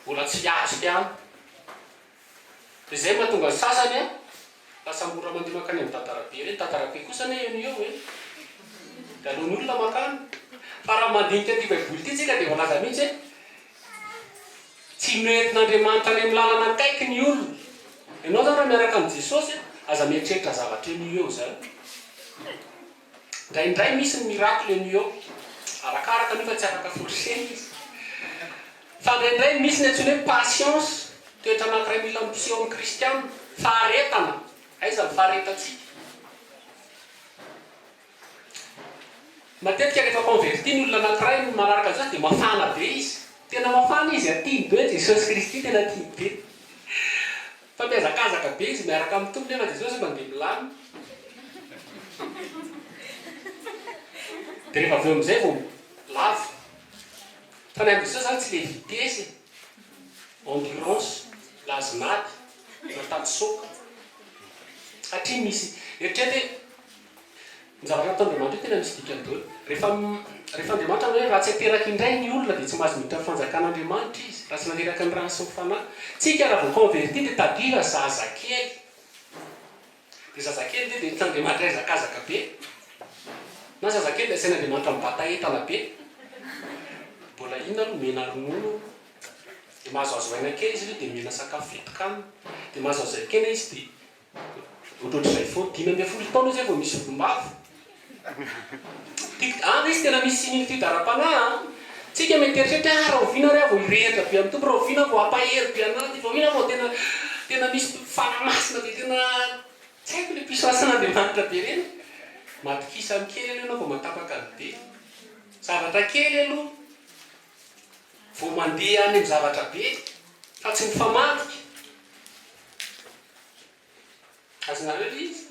mbola tsy azoko ihany. Dia izay no mahatonga ny sasany an, lasa mora mandeha mankany amin'i Dadarabe ireny, Dadarabe kosa anie eo no eo e! Dia aleon'ny olona mankany. Fa raha mandinika ity baiboly ity tsika dia voalaza mihitsy hoe tsy noentin'Andriamanitra any amin'ny lalana akaiky ny olona. Ianao izany raha miaraka amin'i Jesosy, aza mieritreritra zavatra eo no eo izany. Indraindray misy ny miracle eny eo, arakaraka an'io fa tsy afaka forcer izy. Fa indraindray misy ny antsoina hoe patience, toetra anankiray mila miseho amin'ny kristiana, faharetana, aiza ny faharetantsika? Matetika rehefa converti ny olona anankiray manaraka an'i Jesosy dia mafana be izy, tena mafana izy, tiany be Jesosy Kristy, tena tiany be. Fa mihazakazaka be izy miaraka amin'ny Tompo nefa Jesosy mandeha milamina. Dia rehefa avy eo amin'izay vao lavo. Fa ny an'i Jesosy izany tsy le vitesse e. Endurance, lazinady, mitady soka. Satria misy, eritrereto hoe Ny zavatra nataon'Andriamanitra io tena misy dikany daholo. Rehefa rehefa Andriamanitra manao hoe raha tsy ateraka indray ny olona dia tsy mahazo miditra ny fanjakan'Andriamanitra izy raha tsy nateraka ny rano sy ny fanahy. Tsika raha vao converti dia tadidio fa zazakely. Dia zazakely ve dia entin'Andriamanitra hihazakazaka be? Na zazakely dia asain'Andriamanitra mibata entana be? Mbola inona aloha omena ronono dia mahazoazo aina kely izy aloha dia omena sakafo fitokanina dia mahazoazo aina kely izy dia Ohatrohatr'izay foana. 15 taona izy vao misy volombava. Tiako, any izy tena misy similitude ara-panahy an. Tsika mety eritreritra hoe ah rahoviana ary aho vao hirehitra be amin'ny Tompo, rahoviana aho vao hampahery be anaty, rahoviana aho vao tena tena misy Fanahy Masina be tena tsy haiko ilay puissance an'Andriamanitra be ireny. Matokisa amin'ny kely aloha ianao vao mahatapaka ny be. Zavatra kely aloha vao mandeha any amin'ny zavatra be fa tsy mifamadika. Azonareo ilay izy?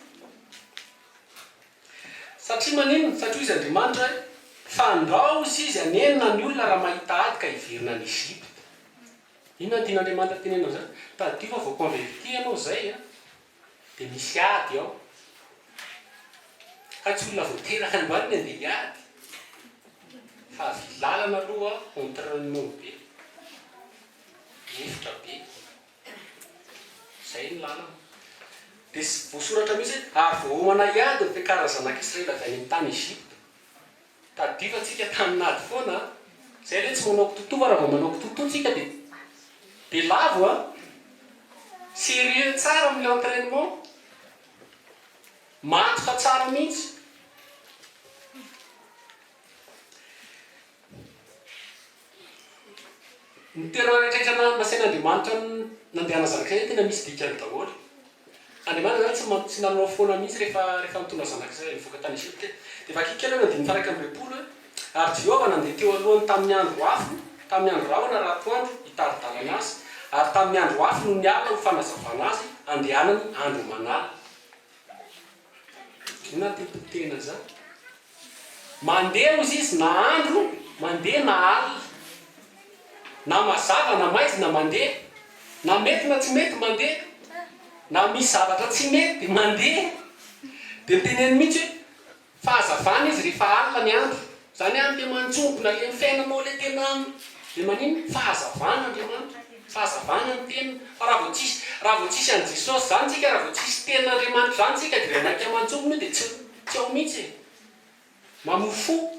Satria maninona? Satria hoy izy Andriamanitra hoe, Fandrao sy izy hanenina ny olona raha mahita ady ka hiverina any Egypta. Inona no tian'Andriamanitra tenenina amin'izany? Tadidio fa vao converti ianao izay an, dia misy ady ao. Ka tsy olona vao teraka androany ny andeha hiady. Fa avy lalana aloha entrainement be, efitra be. Izay ny lalana. Dia voasoratra mihitsy hoe, ary voaomana hiady ny fiakaran'ny zanak'Israely avy any amin'ny tany Egypta. Tadidio fa tsika tanin'ady foana an! Izay aloha tsy manao kitotoa fa raha vao manao kitotoa tsika dia dia lavo an! Sérieux tsara amin'ilay entrainement. Matotra tsara mihitsy. Ny toerana rehetra rehetra nasain'Andriamanitra nandehana zanak'Israely tena misy dikany daholo. Andriamanitra izany tsy ma- tsy nanao foana mihitsy rehefa rehefa nitondra zanak'Israely nivoaka tany Egypta. Dia vakiko kely aloha ny andininy faha-21 hoe, Ary Jehovah nandeha teo alohany tamin'ny andro afo, tamin'ny andro rahona raha atoandro, hitari-dalana azy, ary tamin'ny andro afo nony alina ho fanazavana azy, handehanany andro aman'alina. Inona no tiako potehina an'izany? Mandeha hozy izy na andro mandeha na alina. Na mazava na maizina mandeha. Na mety na tsy mety mandeha. Na misy zavatra tsy mety dia mandeha. Dia noteneniny mihitsy hoe Fahazavana izy rehefa alina ny andro. Zany hoe amle manjombona le fiainanao le tena le maninona? Fahazavana Andriamanitra. Fahazavana ny teniny. Fa raha vao tsisy raha vao tsisy an'i Jesosy zany tsika, raha vao tsisy tenin'Andriamanitra zany tsika dia vao mainka manjombona io dia tsy tsy ao mihitsy e. Mamoa fo.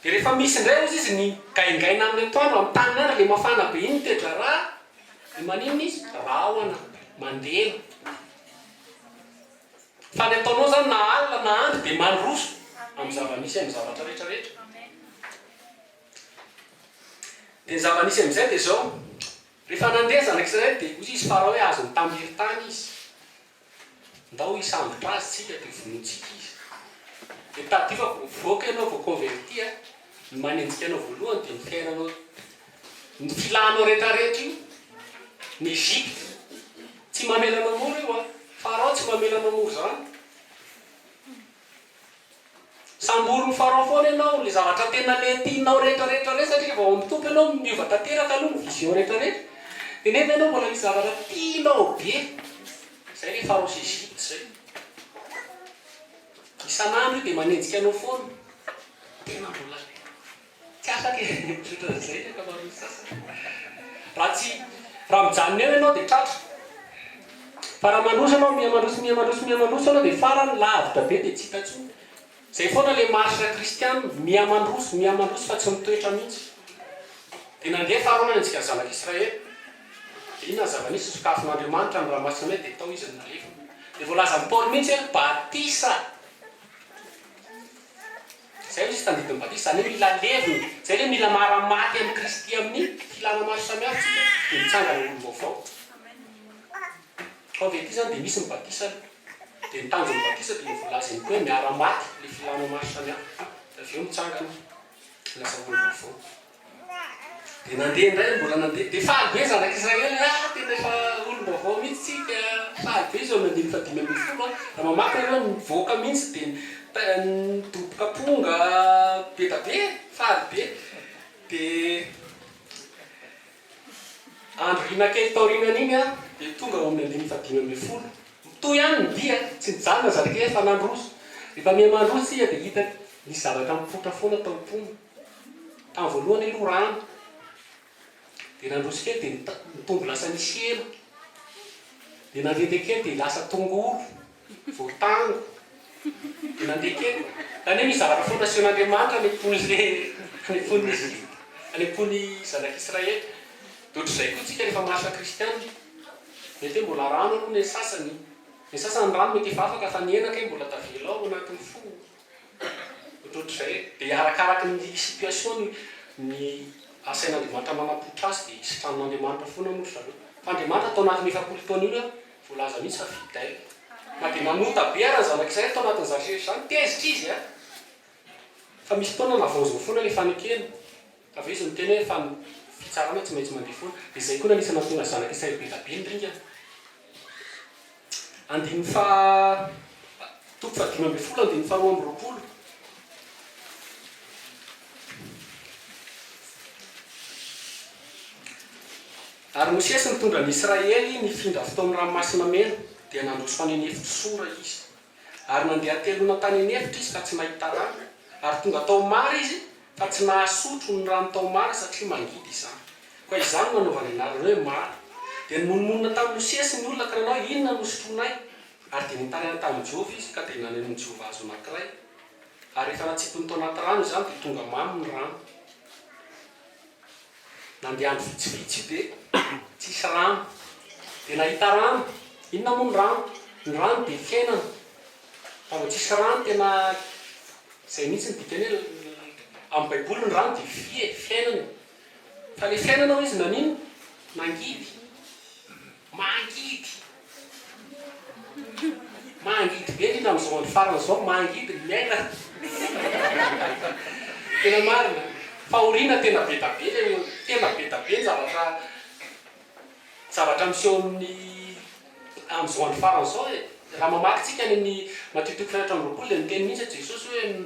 Dia rehefa misy indray hozy izy ny gaingaina amin'ny atoandro amin'ny tanin'andro ilay mafana be iny ny toe-draharaha dia maninona izy? Rahona, mandena. Fa ny ataonao izany na alina na andro dia mandroso amin'ny zava-misy amin'ny zavatra rehetra rehetra. Dia ny zava-nisy amin'izay dia izao, rehefa nandeha zanak'Israely dia hozy izy Farao hoe azony tamin'ny tany izy. Ndao hisambotra azy tsika dia vonointsika izy. Dia tadidio fa vao mivoaka ianao vao converti a, ny manenjika anao voalohany dia ny fiainanao, ny filanao retraretra io, ny Egypte tsy mamela anao mora io a, Farao tsy mamela anao mora zany. Samborin'i Farao foana ianao, le zavatra tena le tianao retraretra re satria rehefa ao amin'ny Tompo ianao miova tanteraka aloha ny vision retraretra de nefa ianao mbola misy zavatra tianao be, zay le Farao sy Egypte zay. Isan'andro io de manenjika anao foana, tena mbola Tsy afaka e! Ohatran'izay ny ankamaroan'ny sasany. Raha tsy, raha mijanona eo ianao dia tratra. Fa raha mandroso ianao, miha mandroso, miha mandroso, miha mandroso ianao dia farany lavitra be dia tsy hita intsony. Izay foana ilay marche kristiana, miha mandroso, miha mandroso fa tsy mitoetra mihitsy. Dia nandeha Farao nanenjika ny zanak'Israely. Dia inona ny zava-nisy? Nosokafin'Andriamanitra ny ranomasina mena dia tao izy no nalevina. Dia voalazan'i Paoly mihitsy hoe batisa. Izay hoy izy tandindon'ny batisa, izany hoe mila levona, izay ilay mila mara-maty amin'i Kristy amin'ny filana maro samihafa isika dia mitsangana ho olom-baovao. Fa avy aty izany dia misy ny batisa aloha. Dia ny tanjon'ny batisa dia voalaza ihany koa hoe miara-maty ilay filana maro samihafa dia avy eo mitsangana lasa olom-baovao. Dia nandeha indray, mbola nandeha. Dia faly be ny zanak'Israely hoe, Ah, tena efa olom-baovao mihitsy isika. Faly be izy eo amin'ny andininy fahadimy ambin'ny folo. Raha mamaky nareo, nivoaka mihitsy dia nidoboka amponga be da be, faly be. Dia andro riana kely taorianan'iny, dia tonga ao amin'ny andininy fahadimy ambin'ny folo. Mitohy ihany ny dia, tsy nijanona ny zanak'Israely fa nandroso. Rehefa miha-mandroso isika dia hita nisy zavatra mipoitra foana tao am-pony. Tamin'ny voalohany aloha rano, dia nandroso kely dia nitombo lasa nisy hena, dia nandehandeha kely dia lasa tongolo, voatango, dia nandeha kely, izany hoe misy zavatra foana asehon'Andriamanitra any am-pon'ilay, any am-pon'ny Egypte, any am-pon'ny zanak'Israely. Dia ohatr'izay koa tsika rehefa marche kristiana, mety hoe mbola rano aloha ny an'ny sasany, ny sasany rano mety efa afaka fa ny hena kay mbola tavela ao anatin'ny fo. Ohatrohatr'izay e. Dia arakaraky ny situation ny asain'Andriamanitra manapoitra azy dia sitranon'Andriamanitra foana moa ry zareo. Fa Andriamanitra tao anatin'io 40 taona io an, voalaza mihitsy fa fidèle. Na dia nanota be ara ny zanak'Israely tao anatin'izany rehetra izany, tezitra izy an! Fa misy fotoana navaoziny foana ilay fanekena. Avy eo izy niteny hoe fa ny fitsarana tsy maintsy mandeha foana. Dia izay koa no anisan'ny nahatonga ny zanak'Israely be dia be niringana. Andininy faha, toko faha-15 andininy faha-22. Ary Mosesy nitondra ny Israely nifindra avy tao amin'ny Ranomasina Mena, dia nandroso tany an'efitr'i Sora izy. Ary nandeha hateloana tany an'efitra izy fa tsy nahita rano, ary tonga tao Mara izy, fa tsy nahasotro ny rano tao Mara satria mangidy izany. Koa izany no nanaovany anarana hoe Mara. Dia nimonomonona tamin'i Mosesy ny olona ka nanao hoe, Inona no sotroinay? Ary dia nitaraina tamin'i Jehovah izy, ka dia nanenon'i Jehovah hazo anankiray. Ary rehefa natsipiny tao anaty rano izany, dia tonga mamy ny rano. Nandeha andro vitsivitsy io dia tsisy rano. Dia nahita rano. Inona moa ny rano? Ny rano dia fiainana. Raha vao tsisy rano tena izay mihitsy ny dikany hoe amin'ny baiboly ny rano dia vie, fiainana e. Fa le fiainana hoy izy naninona? Mangidy. Mangidy. Mangidy be indrindra amin'izao andro farany izao, mangidy ny miaina. Tena marina. Fahoriana tena be da be le, tena be da be ny zavatra zavatra miseho amin'ny amin'izao andro farany izao e. Raha mamaky tsika any amin'ny Matio toko faha 24 dia niteny mihitsy Jesosy hoe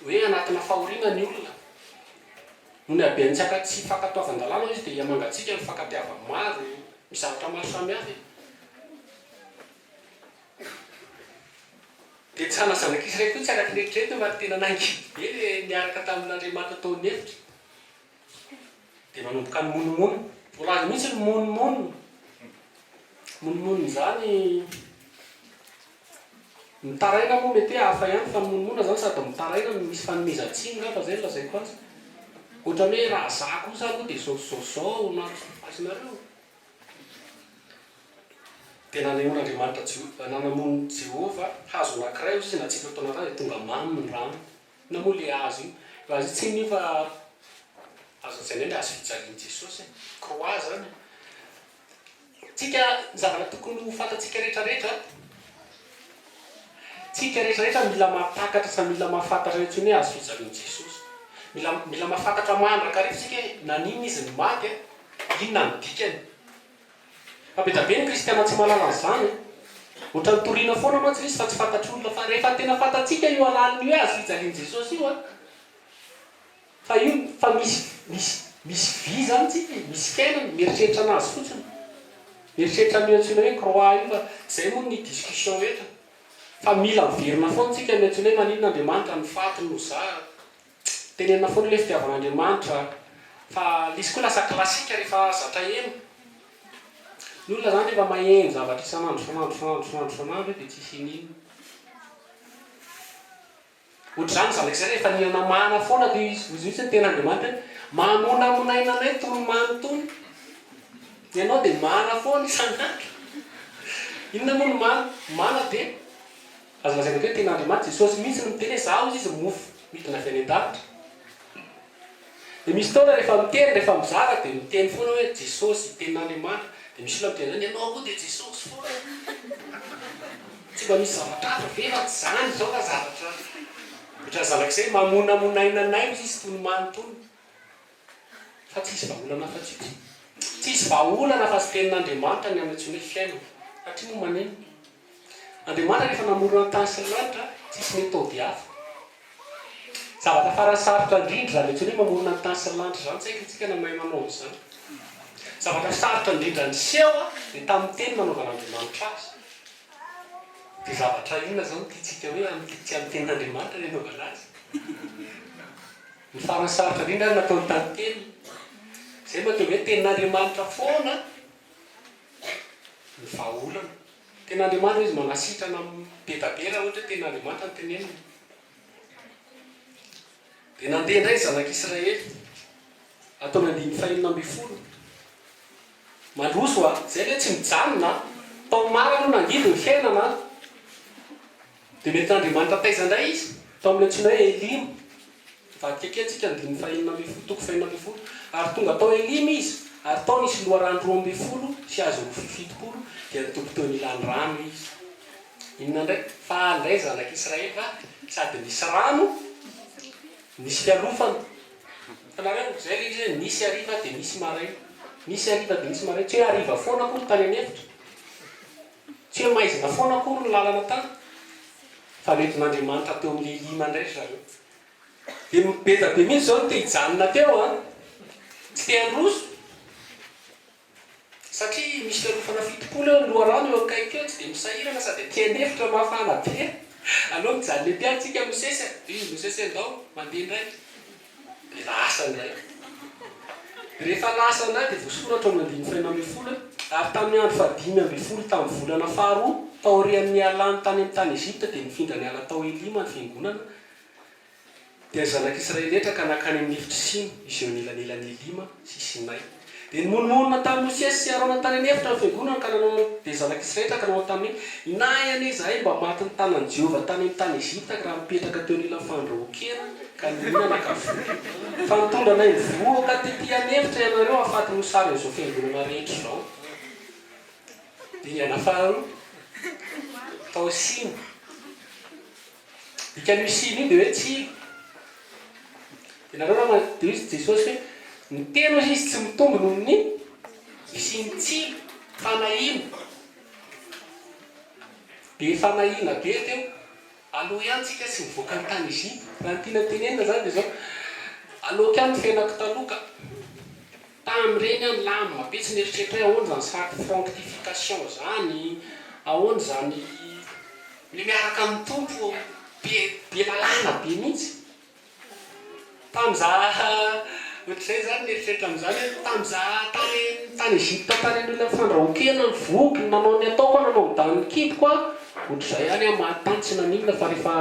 hoe anatina fahoriana ny olona. Noho ny haben'ny tsy aka tsy fankatoavan-dalàna hoy izy dia hihamangatsiaka ny fankatiavan'ny maro, misy zavatra maro samihafa e. Dia tsy hana zanak'Israely koa tsy araka ny eritreretina fa tena nangidy be le niaraka tamin'Andriamanitra tao an'efitra. Dia manomboka ny monomonona. Voalaza mihitsy ny monomonona. Monomonona izany Mitaraina moa mety hoe hafa ihany fa ny monomonona zany sady mitaraina no misy fanomezan-tsiny ngamba zay no lazaiko azy. Ohatran'ny hoe raha za kosa aloha dia zao sy zao sy zao no azonareo. Dia nanehoan'Andriamanitra Jeho, nanamoan'i Jehovah hazo anankiray hoy izy natsipy tao anaty rano dia tonga mamy ny rano. Inona moa ilay hazo io? Io hazo io tsy inona io fa azo lazaina hoe ilay hazo fijalian'i Jesosy e. Croix zany e. Tsika, ny zavatra tokony ho fantatsika rehetra rehetra, tsika rehetra rehetra mila mahatakatra sy mila mahafantatra intsony hoe hazo fijalian'i Jesosy. Mila mila mahafantatra mandrakariva isika hoe naninona izy no maty a, inona no dikany. Fa be dia be ny kristiana tsy mahalala an'izany e. Ohatran'ny toriana foana mantsy ilay izy fa tsy fantatr'olona fa rehefa tena fantatsika io halalin'io hoe hazo fijalian'i Jesosy io a, Fa io fa misy misy misy vy zany tsika e, misy fiainana, mieritreritra anazy fotsiny, mieritreritra an'io antsoina hoe croix io fa zay moa ny discussion eto fa mila miverina foana tsika ny antsoina hoe maninona Andriamanitra no faty no za, tenenina foana le fitiavan'Andriamanitra fa le izy koa lasa classique rehefa zatra heno, ny olona zany rehefa maheno zavatra isan'andro isan'andro isan'andro isan'andro isan'andro dia tsisy ininona. Ohatr'izany zanaka izay rehefa nihinana mana foana dia izy hoy mihitsy ny tenin'Andriamanitra hoe mamonamonaina anay tony mamy tony. Ianao dia mana foana isan'andro. Inona moa ny mana? Mana dia azo lazaina koa hoe tenin'Andriamanitra. Jesosy mihitsy no miteny hoe izaho hozy izy mofo midina avy any an-danitra. Dia misy fotoana rehefa miteny, rehefa mizara dia miteny foana hoe Jesosy, tenin'Andriamanitra. Dia misy olona miteny zany, ianao koa dia Jesosy foana. Tsy mba misy zavatra hafa ve fa tsy zany izao fa zavatra ohatran'ny zanak'izay mamonamonaina anay hozy izy tony mamy tony. Fa tsisy vahaolana afa-tsy io. Tsisy vahaolana afa-tsy tenin'Andriamanitra ny amin'ny antsoina hoe fiainana. Satria moa maneno. Andriamanitra rehefa namorona ny tany sy ny lanitra, tsisy méthode hafa. Zavatra farany sarotra indrindra izany antsoina hoe mamorona ny tany sy ny lanitra izany, tsy haiko isika na mahay manao an'izany. Zavatra sarotra indrindra niseho dia tamin'ny teny nanaovan'Andriamanitra azy. Dia zavatra inona izao no tiantsika hoe amin'ny tsy amin'ny tenin'Andriamanitra ny hanaovana azy? Ny farany sarotra indrindra ary nataony tamin'ny teniny. Izay mahatonga hoe tenin'Andriamanitra foana ny vahaolana. Tena Andriamanitra izy manasitrana be da be raha ohatra hoe tena Andriamanitra no tenenina. Dia nandeha indray ny zanak'Israely. Ato amin'ny andininy fahenina ambin'ny folo. Mandroso a! Izay ilay hoe tsy mijanona a! Tao mara aloha nangidy ny fiainana a! Dia nentin'Andriamanitra taiza indray izy? Tao amin'ny antsoina hoe Elima. Mivadika kely tsika andininy fahenina ambin'ny folo, toko fahenina ambin'ny folo. Ary tonga tao Elima izy, ary tao nisy loharano 12 sy hazo rofia 70, dia nitoby teo anilan'ny rano izy. Inona indray? Faly indray ny zanak'Israely fa sady nisy rano, nisy fialofana. Hitanareo? Izay ilay izy hoe nisy hariva dia nisy maraina. Nisy hariva dia nisy maraina. Tsy hoe hariva foana akory tany an'efitra. Tsy hoe maizina foana akory ny lalana tany, fa nentin'Andriamanitra teo amin'ilay Elima indray ry zareo. Dia be dia be mihitsy izao no te hijanona teo an! Tsy te handroso. Satria misy fialofana 70 eo, ny loharano eo akaiky eo, tsy dia misahirana sady aty an'efitra mafana be. Aleo mijanona ety ary tsika Mosesy a! Dia izy Mosesy hoe ndao, mandeha indray. Dia lasa indray. Rehefa lasa indray dia voasoratra ao amin'ny andininy fahenina ambin'ny folo hoe, Ary tamin'ny andro fahadimy ambin'ny folo tamin'ny volana faharoa, taorian'ny nialany tany amin'ny tany Egypta, dia nifindra niala tao Elima ny fiangonana, dia ny zanak'Israely rehetra ka nankany amin'ny efitr'i Sina, izay eo anelanelan'i Elima sy Sinay. Dia nimonomonona tamin'i Mosesy sy Arona tany an'efitra ny fiangonana ka nanao dia zanak'i Israely ka nanao taminy hoe, Inay anie izahay mba matin'ny tanan'i Jehovah tany amin'ny tany Egypta ka raha nipetraka teo anilan'ny fandrahoan-kena ka nihinana ka voky. Fa nitondra anay nivoaka tetỳ an'efitra ianareo hahafaty mosary an'izao fiangonana rehetra izao. Dingana faharoa, tao Sina. Dikan'io siny io dia hoe tsilo. Dia nareo raha dia hoy Jesosy hoe ny teny hozy izy tsy mitombo noho ny fisian'ny tsilo, fanahiana. Be fanahiana be teo. Aloha ihany tsika tsy mivoaka ny tany Egypte. Raha ny tiana tenenina izany dia izao, aleoko ihany ny fiainako taloha ka. Tamin'ireny aho nilamina be, tsy nieritreritra hoe ahoana izany sanctification izany, ahoana izany le miaraka amin'ny Tompo, be be lalàna be mihitsy. Tamin'izaho ohatr'izay izany nieritreritra an'izany hoe tamin'izaho tany tany Egypte tany amin'ny olona fandrahoan-kena, nivoky, nanao ny ataoko aho, nanao ny danin'ny kiboko aho, ohatr'izay ihany aho maty tany tsy naninona fa rehefa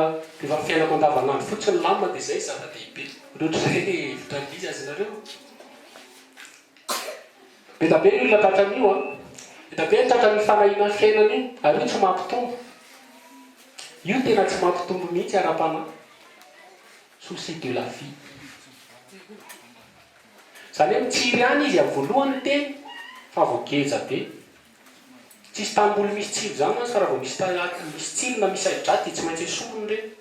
rehefa fiainako andavanandro fotsiny nilamina dia izay zava-dehibe. Ohatr'izay le hevitra an'ilay izy azonareo. Be da be ny olona tratran'io an! Be da be ny tratran'io fanahiana ny fiainana io, ary io tsy mampitombo. Io tena tsy mampitombo mihitsy ara-panahy. Souci de la vie. Izany hoe mitsiry ihany izy amin'ny voalohany ny teny, fa vao geja be. Tsisy tanimboly misy tsilo izany mantsy fa raha vao misy misy tsilo na misy ahidratsy dia tsy maintsy esorina ireny.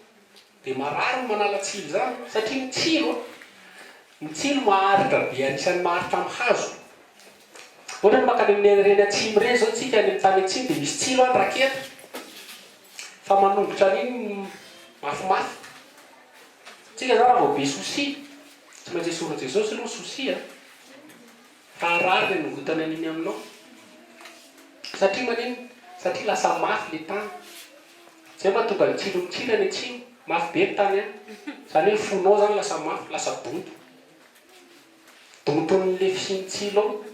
Dia marary ny manala tsilo izany satria ny tsilo an, ny tsilo maharitra be anisan'ny maharitra amin'ny hazo. Ohatra hoe mankany amin'ireny atsimo ireny izao tsika any amin'ny tany atsimo dia misy tsilo any raketa fa manongotra an'iny mafimafy. Tsika izany raha vao be souci, tsy maintsy esorin'i Jesosy aloha ny souci an, fa harary ny hanongotana an'iny aminao. Satria maninona? Satria lasa mafy ilay tany. Zay mahatonga ny tsilo mitsiry any atsimo, mafy be ny tany any. Zany hoe ny fonao zany lasa mafy, lasa donto. Donton'le fisian'ny tsilo ao.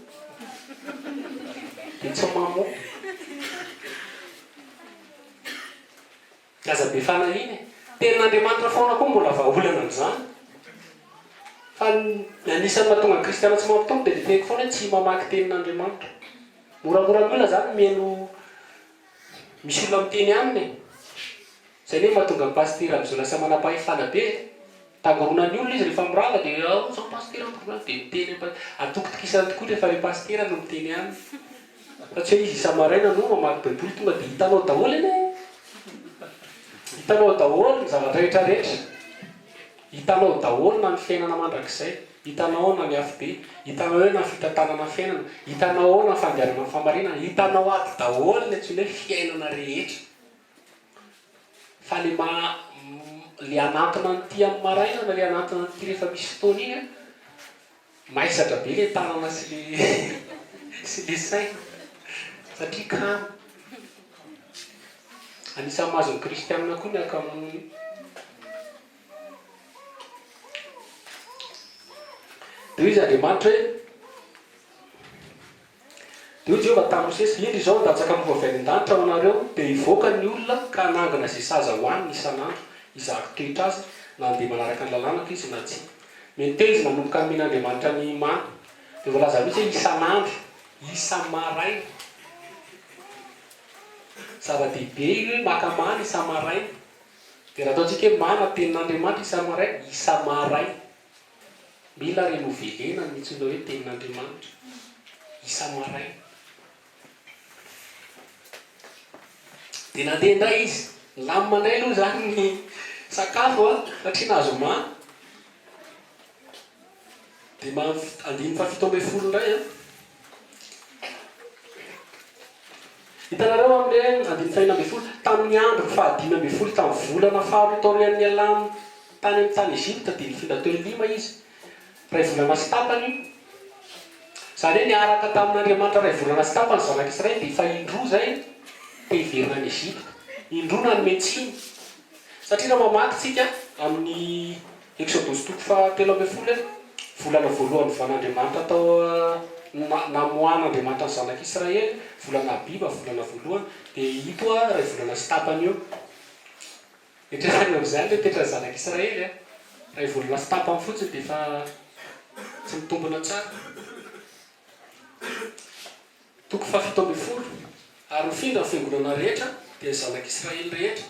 Dia tsy mamoa. Aza be fanahiana e. Tenin'Andriamanitra foana koa mbola vahaolana amin'izany. Fa ny anisan'ny mahatonga ny kristiana tsy mampitombo dia le teniko foana hoe tsy mamaky tenin'Andriamanitra. Moramora amin'ny olona zany mihaino Misy olona miteny aminy e! Zay anie mahatonga ny pasitera amizao lasa manam-pahefana be e! Tangoronan'ny olona izy rehefa mirava dia ao zao pasitera mitongava dia miteny am atokitokisany tokoa rehefa le pasitera no miteny aminy fa tsy hoe izy isa-maraina no mamaky baiboly tonga dia hitanao daholo anie e! Hitanao daholo ny zavatra rehetra rehetra. Hitanao daholo na ny fiainana mandrakizay, hitanao ao na ny afobe, hitanao eo na ny fitantanana fiainana, hitanao ao na ny fandehanana amin'ny fahamarinana, hitanao ato daholo ny antsoina hoe fiainana rehetra. Fa le maha le hanantona an'ity amin'ny maraina na le hanantona an'ity rehefa misy fotoana iny an, maisatra be le tanana sy le sy le saina satria kamo. Anisan'ny mahazo ny kristianina koa ny hakamoana io. Dia hoy izy Andriamanitra hoe, Dia hoy Jehovah tamin'i Mosesy, Indro izao handatsaka mofo avy any an-danitra ho anareo, dia hivoaka ny olona ka hanangona izay sahaza hohaniny isan'andro, hizahako toetra azy, na handeha manaraka ny lalànako izy na tsia. Mety teo izy nanomboka nomen'Andriamanitra ny mana. Dia voalaza mihitsy hoe isan'andro, isa-maraina. Zava-dehibe io hoe maka mana isa-maraina. Dia raha ataontsika hoe mana tenin'Andriamanitra isa-maraina, isa-maraina. Mila renouveler-na ny antsoina hoe tenin'Andriamanitra. Isa-maraina. Dia nandeha indray izy. Nilamina indray aloha izany ny sakafo an, satria nahazo mana. Dia andininy faha-17 indray an. Hitanareo amin'ilay andininy fahenina ambin'ny folo, tamin'ny andro fahadimy ambin'ny folo tamin'ny volana faharoa taorian'ny nialany tany amin'ny tany Egypta dia nifindra teo Elima izy. Iray volana sy tapany io. Izany hoe niaraka tamin'Andriamanitra iray volana sy tapany ny zanak'Israely dia efa indroa izay te hiverina any Egypta. Indroa nanome tsiny. Satria raha mamaky tsika amin'ny Eksodosy toko faha-13 hoe, Volana voalohany novan'Andriamanitra tao namoahan'Andriamanitra ny zanak'Israely, volana Abiba, volana voalohany, dia ito iray volana sy tapany eo. Eritreretina amin'izany ilay toetran'ny zanak'Israely, iray volana sy tapany fotsiny dia efa tsy mitombina tsara. Toko faha-17, Ary nifindra ny fiangonana rehetra, dia ny zanak'Israely rehetra,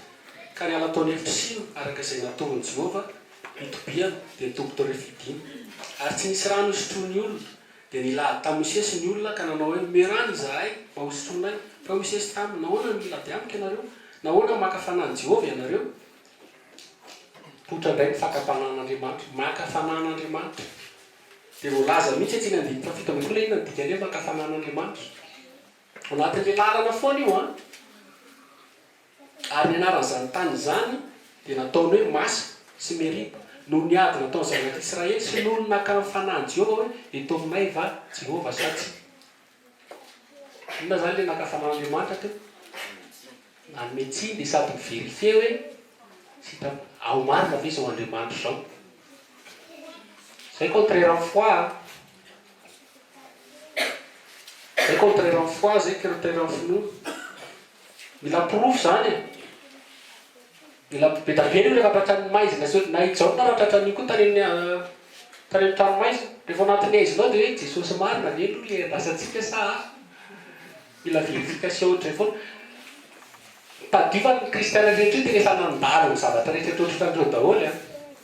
ka niala tao an'efitry Sina, araka izay natoron'i Jehovah hitobiana, dia nitoby tao Refidima. Ary tsy nisy rano hosotroin'ny olona. Dia nilahady tamin'i Mosesy ny olona ka nanao hoe, Omeo rano izahay, mba hosotroinay. Fa hoy Mosesy taminy, Nahoana no milady amiko ianareo? Nahoana maka fanahy an'i Jehovah ianareo? Mipoitra indray ny fakam-panahin'Andriamanitra. Maka fanahy an'Andriamanitra. Dia voalaza mihitsy etsy amin'ny andininy faha-17 hoe inona ny dikan'ny hoe maka fanahy an'Andriamanitra. Ao anatin'ilay lalana foana io an! Ary ny anaran'izany tany izany dia nataony hoe Masa sy Meriba, noho ny ady nataon'ny zanak'Israely sy noho ny nakan'ny fanahin'i Jehovah hoe, Eto aminay va Jehovah sa tsia? Inona izany ilay naka fanahin'Andriamanitra teo? Nanome tsiny dia sady mi-verifier hoe tsy hita ao marina ve izao Andriamanitra izao? Izay contraire amin'ny foi an! Izay contraire amin'ny foi izay contraire amin'ny finoana. Mila porofo izany e! Mila be dia be ny olona efa tratran'ny maizina sy na i Jaona ara tratran'io koa tany amin'ny tany amin'ny tranomaizina. Rehefa ao anatin'ny haizina ao dia hoe Jesosy marina ve aloha ilay andrasantsika sa hafa? Mila verification ohatran'izay foana. Tadidio fa ny kristiana rehetra io tena efa nandalo ny zavatra rehetra eto ohatran'ireo daholo an!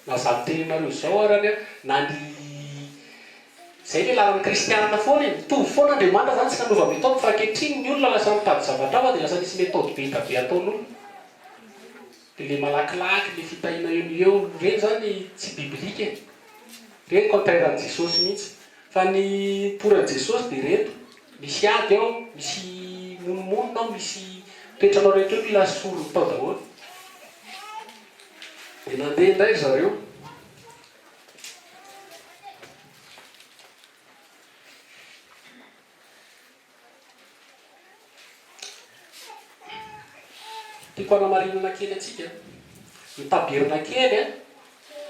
Na za miteny anareo izao arany an, na ny Zay le lalan'ny kristianina foana e! Mitovy foana Andriamanitra zany tsy nanova méthode fa ankehitriny ny olona lasa mitady zavatra hafa dia lasa misy méthode be da be ataon'olona. Dia le malakilaky, le fitahiana eo no eo, ireny zany tsy biblique e! Ireny contraire an'i Jesosy mihitsy. Fa ny pour an'i Jesosy dia ireto, misy ady ao, misy monomonona ao, misy toetranao rehetra eo mila asoriny tao daholo. Dia nandeha indray ry zareo. Tiako hanamarinana kely antsika, ny tabernakely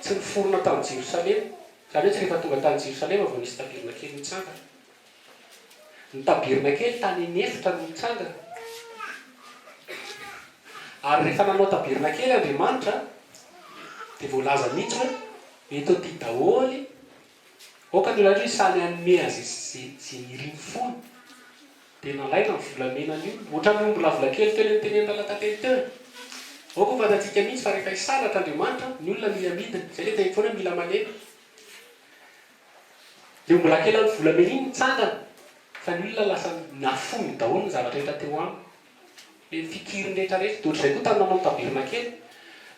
tsy niforona tany Jerosalema, izany hoe tsy rehefa tonga tany Jerosalema vao nisy tabernakely nitsangana. Ny tabernakely tany an'efitra no nitsangana. Ary rehefa nanao tabernakely Andriamanitra dia voalaza mihitsy hoe eto aty daholo, aoka ny olona rehetra samy hanome an'izay izay niriny fony. Dia nalaina ny volamenan'ny olona. Ohatran'ny omby lavolakely teo ilay notenenin'i Ralatately teo e. Aoka ho fantatsika mihitsy fa rehefa hisandratra Andriamanitra, ny olona mila midina. Izay ilay teniko foana hoe mila malemy. Dia mbola kely amin'ny volamena iny nitsangana fa ny olona lasa nafoiny daholo ny zavatra rehetra teo aminy. Ilay fikiriny rehetra rehetra. Dia ohatr'izay koa tamin'ny nanao ny tabernakely.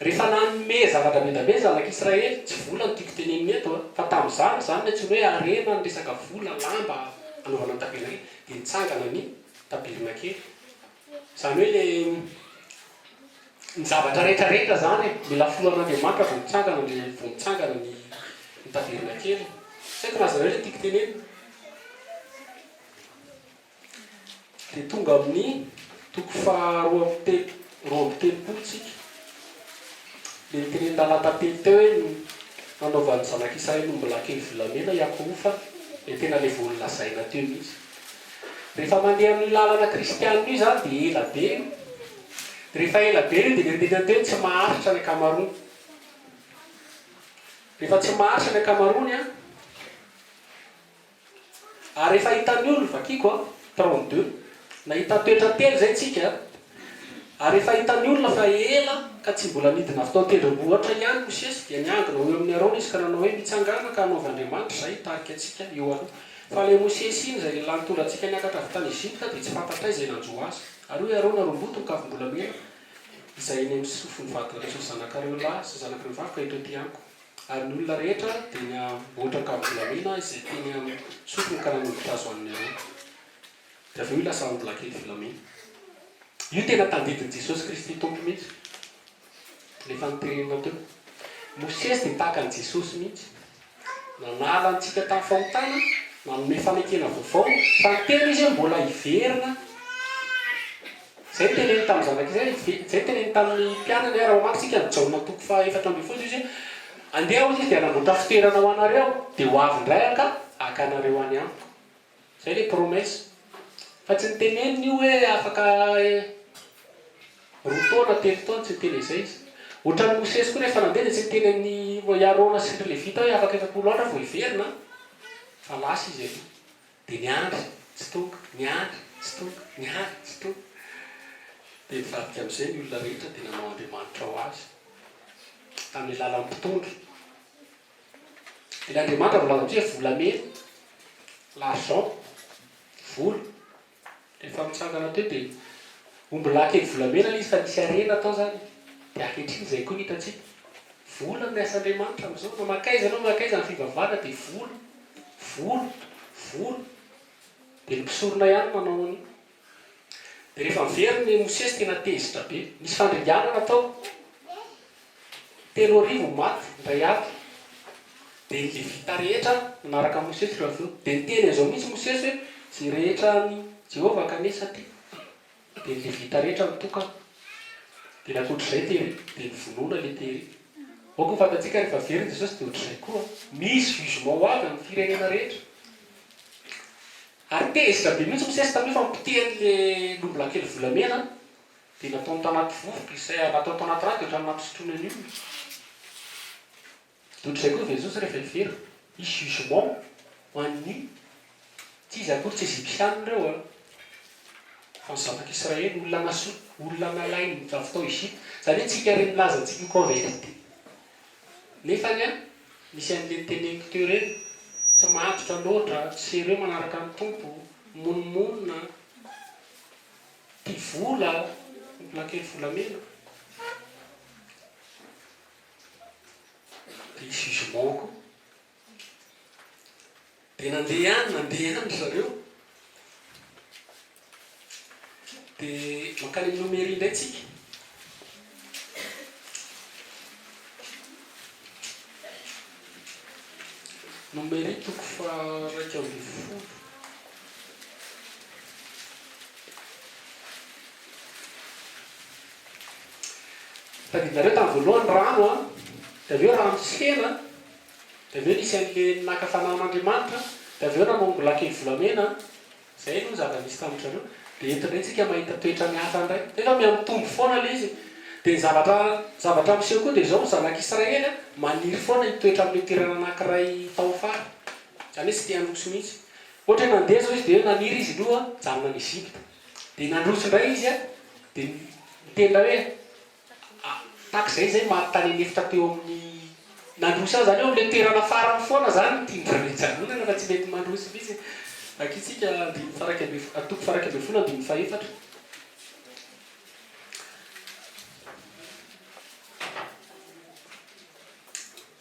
Rehefa nanome zavatra be dia be ny zanak'Israely, tsy vola no tiako tenenina eto an, fa tamin'izany izany no antsoina hoe harena ny resaka vola, lamba hanaovana ny tabernakely, dia nitsangana ny tabernakely. Izany hoe ilay Ny zavatra rehetra rehetra zany e, mila filohan'Andriamanitra vao mitsangana ndry vao mitsangana ny ny tabernakely. Tsy haiko na azonareo ilay tiako tenenina. Dia tonga amin'ny toko faha 32 tsika. Ilay nitenenin'i Ralatately teo hoe ny nanaovan'ny zanak'Israely ombilahy kely volamena hiakohofana, ilay tena ilay vao nolazaina teo mihitsy. Rehefa mandeha amin'io lalana kristianina io izany dia ela be io. Rehefa ela be io dia nentin'ny teny tsy maharitra ny ankamaroany. Rehefa tsy maharitra ny ankamaroany an, ary rehefa hitan'ny olona, vakiko an, 32, nahita toetra telo izay tsika, ary rehefa hitan'ny olona fa ela ka tsy mbola nidina avy tao an-tendrombohitra ihany Mosesy, dia niangona ho eo amin'i Arona izy ka nanao hoe, Mitsangàna ka hanaovy Andriamanitra izay hitarika antsika eo aloha. Fa ilay Mosesy iny, izay lehilahy nitondra antsika niakatra avy tany Egypta, dia tsy fantatray izay nanjo azy. Ary hoy Arona, Romboto ny kavim-bolamena izay eny amin'ny sofin'ny vadinareo sy ny zanakareo lahy sy ny zanakareo vavy ka ento aty amiko. Ary ny olona rehetra dia niamboatra ny kavim-bolamena izay teny amin'ny sofiny ka nanolotra azy ho an'i Arona. Dia avy eo io lasa ombilakely volamena. Io tena tandidin'i Jesosy Kristy Tompo mihitsy. Ilay efa notenenina teo. Mosesy dia tahaka an'i Jesosy mihitsy. Nanala antsika tamin'ny fahotana, nanome fanekena vaovao, fa niteny izy hoe mbola hiverina. Izay no teneniny tamin'ny zanak'Israely, izay no teneniny tamin'ny mpianany, raha mamaky isika ny Jaona toko faha 14 izy hoe, Andeha hozy izy dia hanamboatra fitoerana ho anareo, dia ho avy indray aho ka haka anareo any amiko. Zay le promesse. Fa tsy niteneniny io hoe afaka roa taona, telo taona, tsy niteny an'izay izy. Ohatran'i Mosesy koa rehefa nandeha dia tsy niteny an'i i Arona sy ry Levita hoe afaka 40 andro aho vao hiverina an! Fa lasa izy aloha. Dia niandry, tsy tonga, niandry. Tsy tonga. Niandry, tsy tonga. Dia nivadika amin'izay ny olona rehetra dia nanao andriamanitra ho azy. Tamin'ny alalan'ny mpitondra. Ilay andriamanitra voalaza amintsika hoe volamena, l'argent, vola. Rehefa mitsangana teo dia ombilahy kely volamena ilay izy fa nisy harena tao izany. Dia ankehitriny izay koa no hitantsika. Vola no miasa Andriamanitra amin'izao. Na mankaiza ianao mankaiza ny fivavahana dia vola, vola, vola. Dia ny mpisorona ihany no manao an'io. Dia rehefa niverina i Mosesy tena tezitra be. Nisy fandringanana tao. 3000 ny maty, indray ady. Dia ny Levita rehetra nanaraka an'i Mosesy ireo avy eo. Dia niteny an'izao mihitsy Mosesy hoe, Izay rehetra an'i Jehovah kanesa aty. Dia ny Levita rehetra nitokana. Dia ny ankoatr'izay tery. Dia novonoina ilay tery. Aoka ho fantatsika rehefa very Jesosy dia ohatr'izay koa. Misy jugement ho avy amin'ny firenena rehetra. Ary tezitra be mihitsy Mosesy tamin'io fa nipotehiny ilay lombolakely volamena. Dia nataony tanaty vovoka izay, natao tanaty rano dia ohatran'ny nampisotroiny an'io. Dia ohatr'izay koa Jesosy rehefa hiverina. Hisy jugement ho an'ny, tsy iza akory, tsy Egyptiana ireo an, fa ny zanak'Israely, olona naso, olona nalainy avy tao Egypte. Izany hoe tsika ireny milaza antsika ho converti. Nefany an, misy an'ilay noteneniko teo ireny, tsy matotra loatra, tsy sérieux manaraka ny Tompo, mimonomonona. Tia vola, mbola kely volamena. Dia jugement koa. Dia nandeha ihany, nandeha ihany ry zareo. Dia mankany amin'ny Nomery indray tsika. Nomery toko faha-11. Tadidinareo tamin'ny voalohany rano an, dia avy eo rano sy hena, dia avy eo nisy an'le naka fanahy an'Andriamanitra, dia avy eo nanao ombilakely volamena, izay aloha ny zava-nisy tamin-dry zareo, dia eto indray tsika mahita toetrany hafa indray, nefa mihamitombo foana ilay izy, dia ny zavatra zavatra miseho koa dia izao, ny zanak'Israely an, maniry foana hitoetra amin'ilay toerana anankiray tao afara, izany hoe tsy te handroso mihitsy. Ohatra hoe nandeha izao izy dia hoe naniry izy aloha hijanona any Egypta. Dia nandroso indray izy dia niteny indray hoe tahaka izay izay maty tany an'efitra teo amin'ny nandroso azy izany eo amin'ilay toerana farany foana izany no tian-dry zareo hijanonana fa tsy mety mandroso mihitsy. Vakintsika andininy faha-iraika ambin'ny folo, toko faha-11 andininy fahefatra.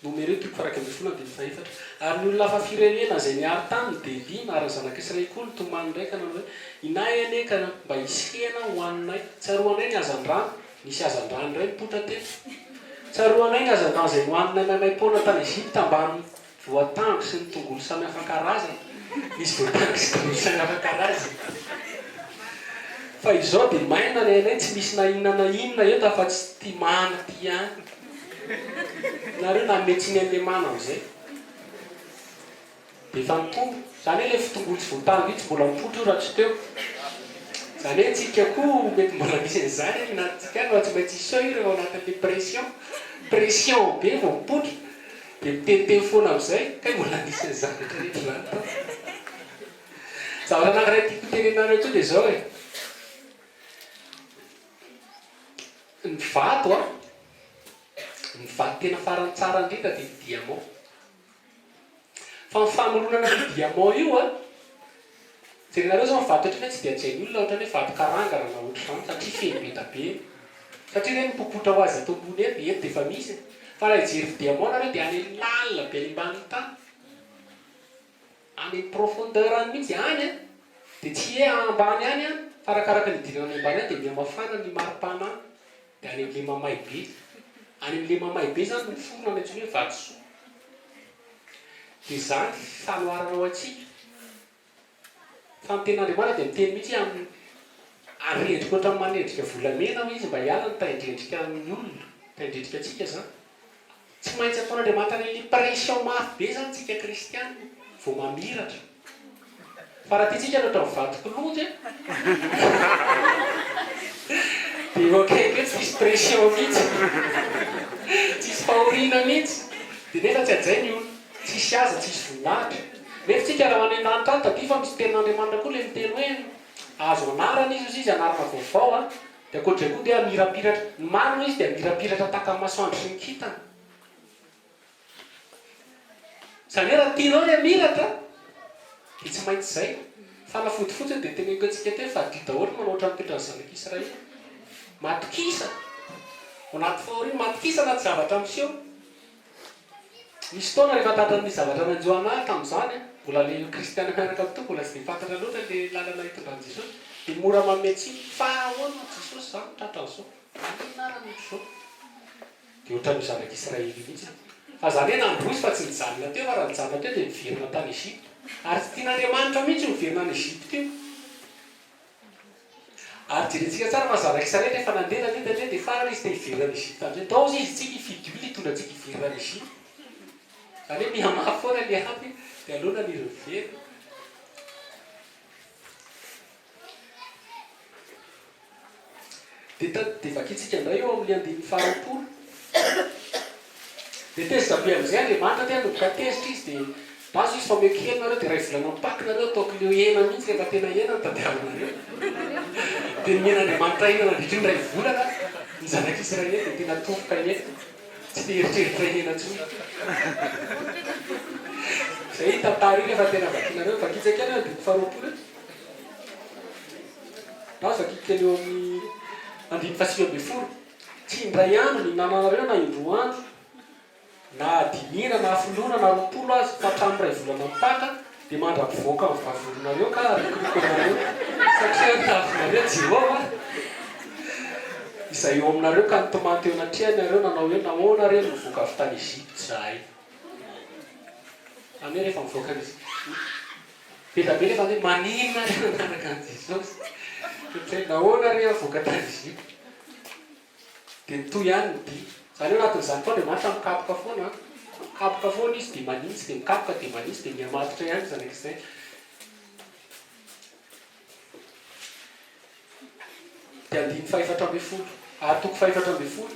Nomery toko faha-11 andininy fahefatra. Ary ny olona hafa firenena izay niary taminy dia liana, ary ny zanak'Israely koa nitomany indray ka nanao hoe, Inay anie ka mba hisy hena hohaninay! Tsaroanay ny hazandrano, nisy hazandrano indray nipoitra teto. Tsaroanay ny hazandrano izay nohaninay maimaim-poana tany Egypta mbamin'ny voatango sy ny tongolo samihafa karazana. Nisy voatango sy tongolo samihafa karazana. Fa izao dia maina ny ainay, tsy misy na inona na inona eto afa-tsy ity mana ity ihany. Nareo nanome tsiny an'le mana amzay de efa nitombo. Zany hoe le fitongolo tsy voatango io tsy mbola mipoitra io raha tsy teo. Zany hoe tsika koa mety mbola misy an'izany any anatintsika any fa tsy maintsy hiseho io rehefa ao anatin'le pression. Pression be vao mipoitra de miteniteny foana amzay kay mbola nisy an'izany rehetra rehetra zany tao. Zavatra anankiray tiako hotenenina anareo koa de zao e. Ny vato an, ny vato tena farany tsara indrindra dia ny diamant. Fa ny famoronana an'io diamant io an, jerenareo zao ny vato ohatran'ny hoe tsy dia hajain'ny olona ohatran'ny hoe vato karangana na ohatr'izany satria feno be da be. Satria ireny mipopoitra ho azy eto ambony eto, eto dia efa misy. Fa raha hijery diamant nareo dia any lalina be any ambanin'ny tany. Any profondeur any mihitsy, any an, dia tsy he ambany any an, fa arakaraka ny idirana any ambany any dia mihamafana ny maripana any, dia any amin'ilay mamay be. Any amin'ilay mamay be izany no miforona ny antsoina hoe vatosoa. Dia izany fanoharana ho antsika. Fa ny tenin'Andriamanitra dia miteny mihitsy hoe amin'ny arendrika ohatran'ny manendrika volamena hoy izy mba hiala ny tain-drendrika amin'ny olona, tain-drendrika antsika izany. Tsy maintsy ataon'Andriamanitra an'ilay pression mafy be izany tsika kristiana vao mamiratra. Fa raha tiantsika ny ohatran'ny vato kilonjy an, dia eo akaiky eo tsy misy pression mihitsy, tsisy fahoriana mihitsy, dia nefa tsy hajainy olona, tsisy haza, tsisy voninahitra. Nefa tsika raha ho any an-danitra any, tadidio fa misy tenin'Andriamanitra koa ilay miteny hoe. Azo anarana izy hozy izy, anarana vaovao an, dia ankoatr'izay koa dia hamirapiratra, ny marina hoy izy dia hamirapiratra tahaka ny masoandro sy ny kintana. Izany hoe raha tianao ny hamiratra dia tsy maintsy izay. Fanafody fotsiny dia teneniko antsika eto hoe fadio daholo ny manao ohatran'ny toetran'ny zanak'Israely. Matokisa ao anaty fahoriana, matokisa anaty zavatra miseho. Nisy fotoana rehefa tratran'ny zavatra nanjo anah tamin'izany, mbola le kristiana miaraka amin'ny Tompo mbola tsy dia fantatra loatra le lalana hitondran'i Jesosy, dia mora manome tsiny, fa ahoana Jesosy za no tratran'izao, maninona ary no ohatr'izao? Dia ohatran'io zanak'Israely io mihitsy. Fa zany hoe nandroso fa tsy nijanona teo fa raha nijanona teo dia niverina tany Egypta. Ary tsy tian'Andriamanitra mihitsy io miverina any Egypta io. Ary jerentsika tsara fa zanak'i Israely rehefa nandeha nandeha nandeha dia farany izy te hiverina any Egypta amin'izay. Ndao hozy izy tsika hifidy olona hitondra antsika hiverina any Egypta. Izany hoe mihamafy foana ilay ady dia aleo naniry miverina. Dia ta, dia vakintsika indray eo amin'ilay andininy faharoapolo. Dia tezitra be amin'izay Andriamanitra, te hanomboka tezitra izy, dia bazo izy fa omeko hena nareo, dia iray volana mipaky nareo, ataoko leo hena mihitsy rehefa tena hena no tadiavinareo. Dia nomen'Andriamanitra hena nandritra ny iray volana ny zanak'Israely, dia tena tofoka hena, tsy te hieritreritra hena intsony. Izay iny tantara iny efa tena vakinareo, vakintsika kely eo andininy faharoapolo eo. Aza vakiako kely eo amin'ny andininy fahasivy ambin'ny folo. Tsy indray andro nihinananareo na indroa andro, na hadimiana na hafoloana na 20 aza, fa hatramin'ny iray volana mipaka, dia mandra-pivoaka ny vavoronareo ka arikoriko anareo, satria niavinareo Jehovah, izay eo aminareo, ka nitomany teo anatrehany ianareo, nanao hoe, Nahoana re no nivoaka avy tany Egypta izahay? Izany hoe rehefa mivoaka any Egypta. Be dia be nefa hoe maninona re nanaraka an'i Jesosy? Ohatran'ny hoe nahoana re avoaka tany Egypta? Dia mitohy ihany ny dia. Izany hoe anatin'izany koa Andriamanitra mikapoka foana an. Mikapoka foana izy dia manintsy dia mikapoka dia manintsy dia mihamatotra ihany ny zanak'Israely. Dia andininy fahefatra ambin'ny folo, ary toko fahefatra ambin'ny folo.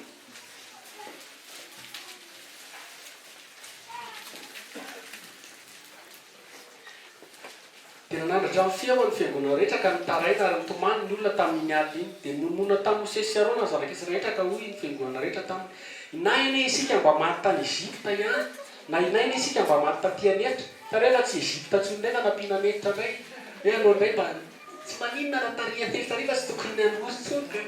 Dia nanandratra ny feony ny fiangonana rehetra ka nitaraina ary nitomany ny olona tamin' iny alina iny. Dia nimonomonona tamin'i Mosesy sy Arona ny zanak' Israely rehetra ka hoy ny fiangonana rehetra taminy, Inay anie isika mba maty tany Egypta ihany, na inay anie isika mba maty taty an' efitra, fa re fa tsy Egypta intsony indray fa nampiana an' efitra indray, hoe aleo indray mba tsy maninona raha tary an' efitra ary fa tsy tokony handroso intsony ka.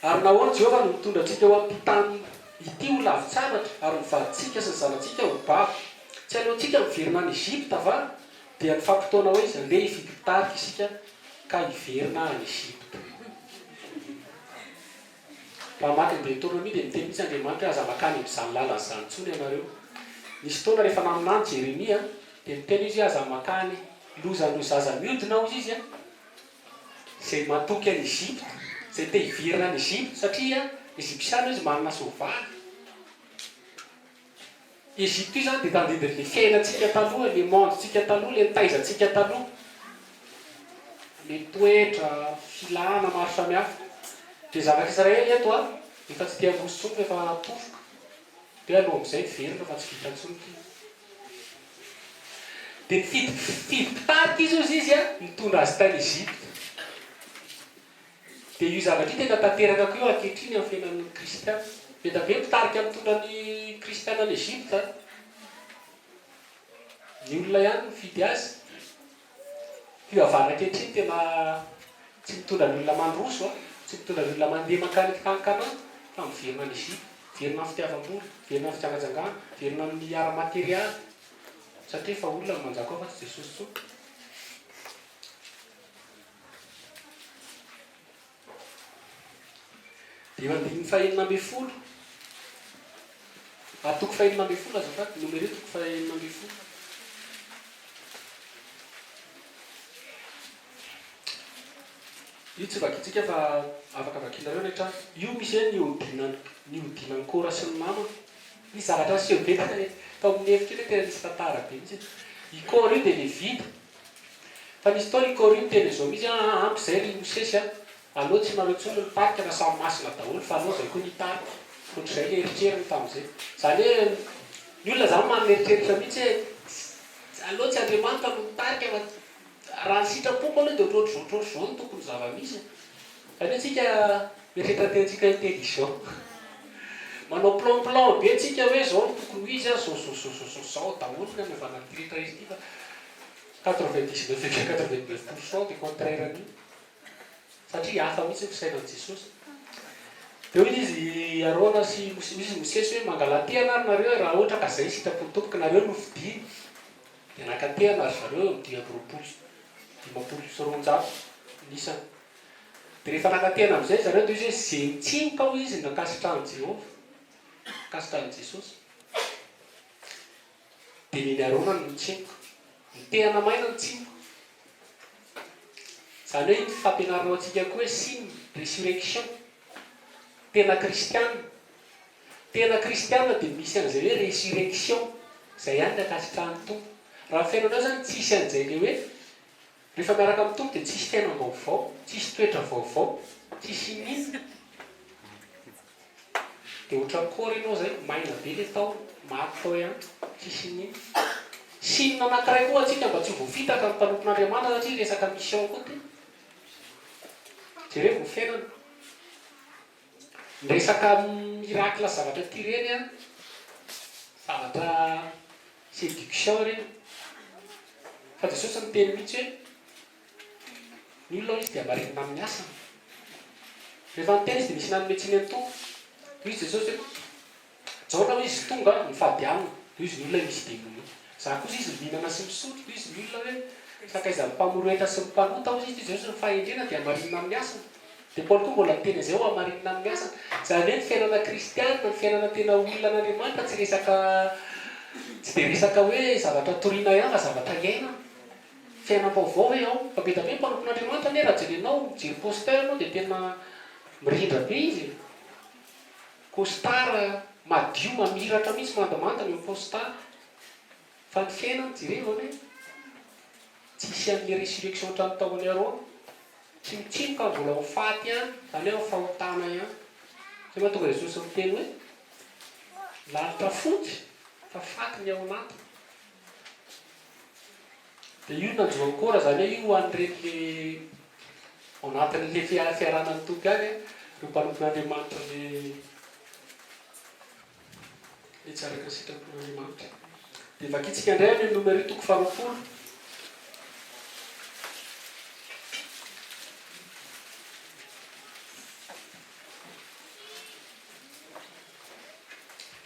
Ary nahoana Jehovah no mitondra antsika ho amin'ity tany ity ho lavin-tsabatra, ary ny vadintsika sy ny zanatsika ho babo? Tsy aleontsika miverina any Egypta va? Dia nifampitaona hoe izy, Andeha hifidy mpitarika isika ka hiverina any Egypta. Raha maka ny Deoteronomia dia miteny mihitsy Andriamanitra hoe aza mankany amin'izany lalana izany intsony ianareo. Nisy fotoana rehefa naminany Jeremia dia niteny izy hoe aza mankany lozan'ireo zaza miodina hozy izy izay matoky an'i Egypta, izay te hiverina any Egypta satria Egypsiana izy manana soavaly. Egypte io izany dia tandindon'ilay fiainantsika taloha, ilay monde-ntsika taloha, ilay nitaiza antsika taloha. Ilay toetra, filana maro samihafa. Dia zanak'Israely eto an, efa tsy te handroso intsony fa efa tofoka. Dia aleo amin'izay miverina fa tsy vita intsony ity. Dia nifidy mpifidy mpitarika izy hozy izy nitondra azy tany Egypta. Dia io zavatra io tena tanteraka koa io ankehitriny amin'ny fiainan'ny kristiana. Be dia be ny mpitarika mitondra ny kristiana any Egypta. Ny olona ihany no mifidy azy. Fivavahana ankehitriny tena tsy mitondra ny olona mandroso, tsy mitondra ny olona mandeha mankany tany Kanana fa miverina any Egypta, miverina amin'ny fitiavam-bola, miverina amin'ny fijangajangana, miverina amin'ny ara-materialy satria efa olona no manjaka ao fa tsy Jesosy intsony. Dia andininy fahenina ambin'ny folo, ah, toko fahenina ambin'ny folo azafady, Nomery toko fahenina ambin'ny folo. Io tsy vakintsika fa afaka vakinareo ny hatrany. Io misy hoe nihodinan'ny nihodinan'i Kora sy ny namany. Nisy zavatra niseho be tany tao amin'ny efitra io, tena nisy tantara be mihitsy. I Kora io dia levita. Fa nisy fotoana i Kora io niteny an'izao mihitsy, aa ampy izay ry Mosesy a, aleo tsy nareo intsony no mitarika fa samy masina daholo fa aleo izay koa ny hitarika. Ohatr'izay ilay eritreriny tamin'izay. Izany hoe ny olona izany manana eritreritra mihitsy hoe aleo tsy Andriamanitra no mitarika fa. Raha ny sitrapoko aloha dia ohatrohatr'izao ohatrohatr'izao no tokony zava-misy e. Satria tsika mieritreritra ny tenantsika intelligent. Manao plan plan be tsika hoe zao no tokony ho izy a, zao zao zao zao zao zao daholo ny hanaovana an'ity rehetra ity fa 99 virgule 99 pour cent du contraire an'io. Satria hafa mihitsy ny fisainan'i Jesosy. Dia hoy izy Arona sy hoy izy Mosesy hoe mangalà tehana ary nareo e raha ohatra ka zay ny sitrapon'ny Tompo ka nareo no fidiny. Dia naka tehana ry zareo eo amin'ny 255 ny isany. Dia rehefa naka tehana amin'izay zareo dia hoy izy hoe ze nitsimoka hoy izy no nankasitrahan'i Jehovah, nankasitrahan'i Jesosy. Dia neny Arona no nitsimoka. Ny tehana maina no tsimoka. Izany hoe iny fampianarana ho antsika koa hoe signe, resurrection. Tena kristiana. Tena kristiana dia misy an'izay hoe resurrection. Izay ihany ny ankasitrahan'ny Tompo. Raha ny fiainanao izany tsisy an'izay le hoe rehefa miaraka amin'ny Tompo dia tsisy fiainam-baovao, tsisy toetra vaovao, tsisy inin. Dia ohatran'ny kôry ianao izay, maina be ilay tao, maty tao ihany, tsisy inin. Signe anankiray koa antsika mba tsy ho voafitaka ny mpanompon'Andriamanitra satria resaka mission koa ity. Jerevo ny fiainana. Ny resaka miracle zavatra ity ireny an, zavatra séduction ireny. Fa Jesosy niteny mihitsy hoe Ny olona hoy izy dia marenina amin'ny asany. Rehefa niteny izy dia nisy nanome tsiny an'ny Tompo. Hoy izy Jesosy hoe, Jaona hoy izy tonga nifady hanina, hoy izy ny olona hoe misy demonia. Za kosa izy mihinana sy misotro, hoy izy ny olona hoe sakaizan'ny mpamory hetra sy ny mpanota, hoy izy Jesosy ny fahendrena dia hamarinina amin'ny asany. Dia Paoly koa mbola niteny an'izay hoe hamarinina amin'ny asany. Izany hoe ny fiainana kristiana, ny fiainana tena olona an'Andriamanitra tsy resaka tsy dia resaka hoe zavatra toriana ihany fa zavatra iainana. Fiainam-baovao ve ao? Fa be dia be ny mpanompon'Andriamanitra anie raha jerenao, mijery poster ianao dia tena mirindra be izy e! Costard madio mamiratra mihitsy mandimandina eo costard. Fa ny fiainany jerevo anie, tsisy an'le resurrection hatramin'ny taon'i Arona. Tsy mitsimoka mbola ho faty ihany, izany hoe ao fahotana ihany. Zay mahatonga Jesosy miteny hoe lalitra fotsy fa faty ny ao anatiny. Dia io nanjo an'i Kora izany hoe io ho an'ireny le ao anatin'le fiarahana ny Tompo ihany ireo mpanompon'Andriamanitra le le tsy araka ny sitrapon'Andriamanitra. Dia vakintsika indray any amin'ny Nomery toko faharoapolo.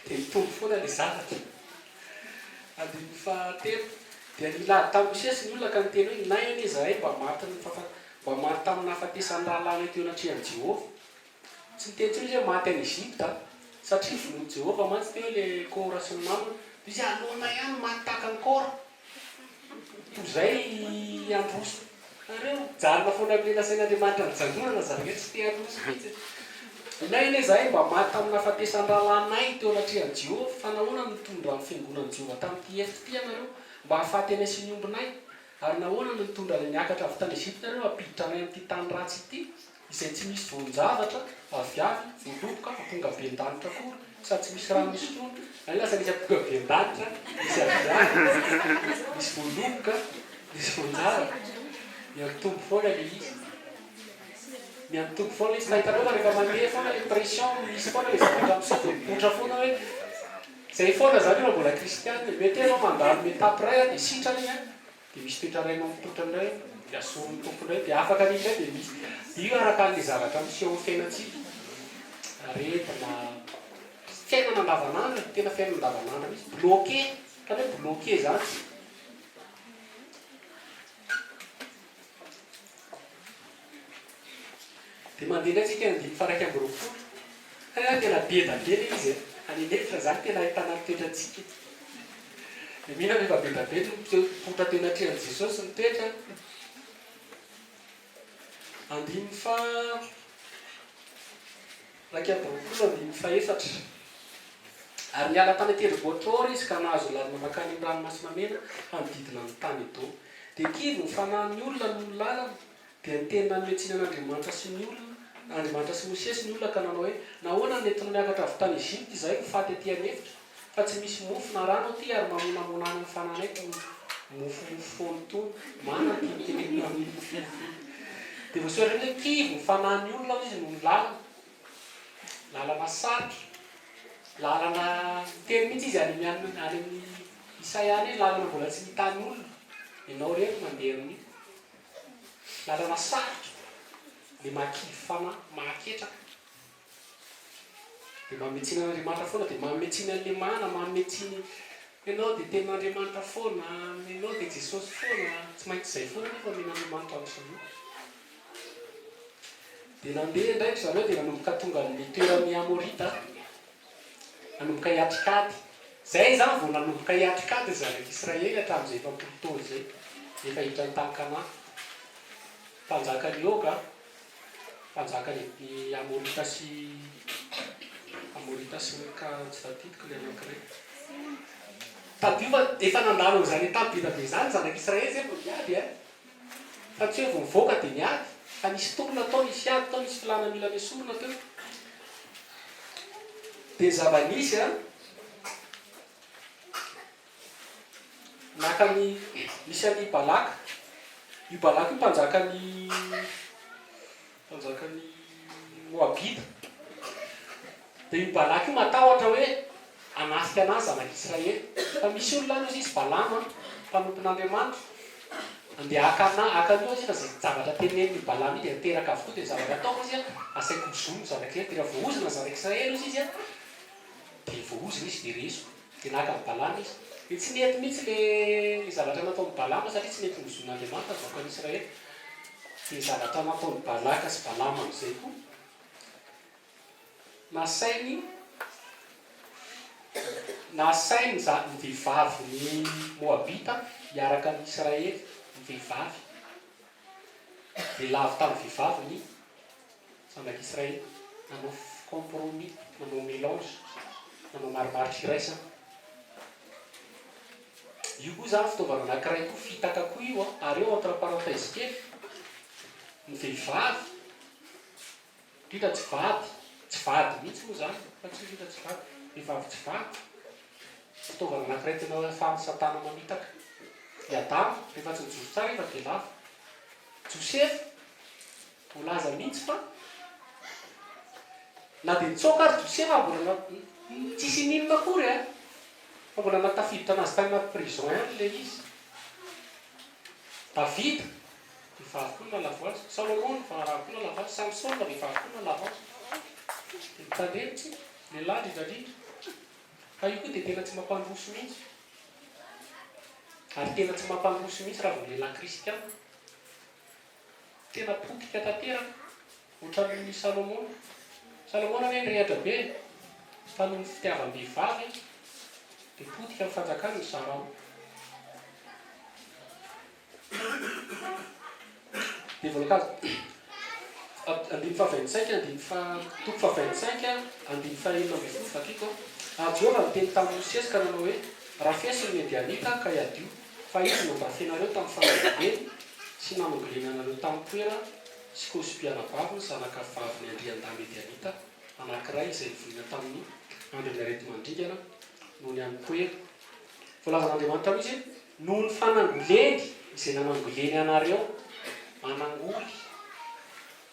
Dia mitombo foana ilay zavatra. Andininy fahatelo, Dia nilady tamin'i Mosesy ny olona ka niteny hoe, Inay anie izahay mba matin'ny fahafa-, mba maty tamin'ny nahafatesan'ny rahalahinay teo anatrehan'i Jehovah. Tsy niteny intsony izy hoe maty any Egypta, satria vonoin'i Jehovah mantsy teo ilay Kora sy ny namany. Dia izy hoe, Aleonay ihany maty tahaka an'i Kora. Toy izay handroso nareo. Mijanona foana amin'ilay nasain'Andriamanitra nijanonana zareo, tsy te handroso mihitsy. Inay anie izahay mba maty tamin'ny nahafatesan'ny rahalahinay teo anatrehan'i Jehovah, fa nahoana no nitondra ny fiangonan'i Jehovah tamin'ity efitra ity ianareo, mba hahafaty anay sy ny ombinay? Ary nahoana no nitondra anay niakatra avy tany Egypta ianareo hampiditra anay amin'ity tany ratsy ity? Izay tsy misy voan-javatra, aviavy, voaloboka, ampongaben-danitra akory, sady tsy misy rano isotroana. Any lasa nisy ampongaben-danitra, nisy aviavy, nisy voaloboka, nisy voan-javatra. Miha-mitombo foana ilay izy. Miha-mitombo foana ilay izy. Fa hitanao fa rehefa mandeha foana ilay pression, misy foana ilay zavatra miseho dia mipoitra foana hoe izay foana izany raha mbola kristiana. Mety hoe ianao mandalo ny étape iray dia sitrana iny an. Dia misy toetra iray mampitotra indray, dia asoron'ny Tompo indray, dia afaka an'iny indray, dia misy. Dia io araka an'ilay zavatra miseho amin'ny fiainantsika. Aretina, fiainana andavanandro e, tena fiainana andavanandro mihitsy. Bloqué, ohatran'ny hoe bloqué izany. Dia mandeha indray tsika andininy faha 21. Hay tena be da be ilay izy e. Any an'efitra izany tena ahitana ny toetrantsika. Dia mino aho fa efa be da be no mipoitra teo anatrehan'i Jesosy ny toetra. Andininy faha 21 andininy fahefatra. Ary niala tany an-tendrombohitra Hora izy ka nahazo lalana mankany amin'ny Ranomasina Mena hanodidina ny tany Edoma. Dia kivy ny fanahin'ny olona noho ny lalana, Dia niteny nanome tsiny an'Andriamanitra sy ny olona, Andriamanitra sy Mosesy ny olona ka nanao hoe, Nahoana no nentinao niakatra avy tany Egypta izahay ho faty aty an'efitra? Fa tsy misy mofo na rano aty ary mamonamonana ny fananay toy ny. Mofomofo foana itony. Mana no tiany tenenina amin'ny mofomofo iny. Dia voasoratra hoe kivy ny fanahin'ny olona hoy izy noho ny lalana. Lalana sarotra. Lalana, miteny mihitsy izy any amin'ny any amin'ny Isaia any hoe lalana mbola tsy hitan'ny olona. Ianao irery no mandeha amin'io. Lalana sarotra. Ilay mahakivy fanahy, mahaketraka. Dia manome tsiny an'Andriamanitra foana, dia manome tsiny an'i Lemana, manome tsiny ianao dia tenin'Andriamanitra foana, ianao dia Jesosy foana, tsy maintsy izay foana anefa omen'Andriamanitra an-dry zareo. Dia nandeha indray ry zareo dia nanomboka tonga amin'ny toeran'ny Amorita, nanomboka hiatrik'ady. Izay izany vao nanomboka hiatrik'ady ny zanak'Israely hatramin'izay 40 taona izay, efa hiditra ny tany Kanana. Mpanjakan'i Oga, Mpanjakan' i Amorita sy Amorita sy ny ka tsy tadidiko ilay anankiray. Tadidio fa efa nandalo an'izany étape be dia be izany ny zanak'i Israely izay vao niady eh. Fa tsy hoe vao nivoaka dia niady, fa nisy tolona tao, nisy ady tao, nisy filàna mila nesorina teo. Dia ny zava-nisy an, Naka ny, nisy an'i Balaka. Io Balaka io mpanjakan'ny, mpanjakan'ny Moabita. Dia io Balaka io matahotra hoe hanafika an'azy zanak'Israely. Fa misy olona any hozy izy, Balama, mpanompon'Andriamanitra. Andeha haka ana, haka an'io hozy izy fa izay zavatra tenenin'io Balama io dia teraka avokoa. Dia ny zavatra ataoko hozy asaiko hozoniny ny zanak'Israely. Dia raha voahozona ny zanak'Israely hozy izy, dia voahozona izy dia resiko. Dia naka an'i Balama izy. Dia tsy nety mihitsy ilay zavatra nataon'i Balama satria tsy nety nozonin'Andriamanitra ny vahoakan'i Israely. Dia ny zavatra nataon'i Balaka sy Balama amin'izay koa, nasainy nasainy ny ny vehivavin'ny Moabita hiaraka amin'i Israely ny vehivavy. Dia lavo tamin'ny vehivavy ny Zanak'i Israely nanao compromis, nanao mélange, nanao marimaritra iraisana. Io koa izany fitaovana anankiray koa, fitaka koa io an, ary eo entre parenthèse kely, ny vehivavy, indrindra tsy vady, tsy vady mihitsy moa izany, fa tsy indrindra tsy vady, vehivavy tsy vady, fitaovana anankiray tena ahafahan'i satana mamitaka. I Adama, rehefa tsy nijoro tsara efa dia lavo. Josefa, Voalaza mihitsy fa na dia nitsoaka ary Josefa mbola na tsisy ininona akory a, fa mbola nahatafiditra anazy tany anaty prison ihany ilay izy. Davida, vehivavy koa no nahalavo azy. Salomona, vehivavy koa no nahalavo azy. Samsona, vehivavy koa no nahalavo azy. Dia mitandrema tsika, lehilahy indrindra indrindra. Fa io koa dia tena tsy mampandroso mihitsy. Ary tena tsy mampandroso mihitsy raha vao lehilahy kristiana. Tena potika tanteraka otran'ny Salomona. Salomona anie nirehatra be e! Fa noho ny fitiavam-behivavy dia potika ny fanjakany nizara roa. Dia voankazo andininy faha 25 andininy faha toko faha 25 andininy faha 16 vakiko. Ary Jehovah niteny tamin'i Mosesy ka nanao hoe, Rafeso ny Medianita ka iadio. Fa izy nandafy anareo tamin'ny fanambadiany sy nanongileny anareo tamin'ny toera sy Kosby anabaviny zanaka vavin'ny andriandahy Medianita anankiray izay novonoina tamin'ny andron'ny areti-mandringana noho ny an'i Koera. Voalazan'Andriamanitra mihitsy hoe, Noho ny fanangoleny izay nanangoleny anareo. Manangoly.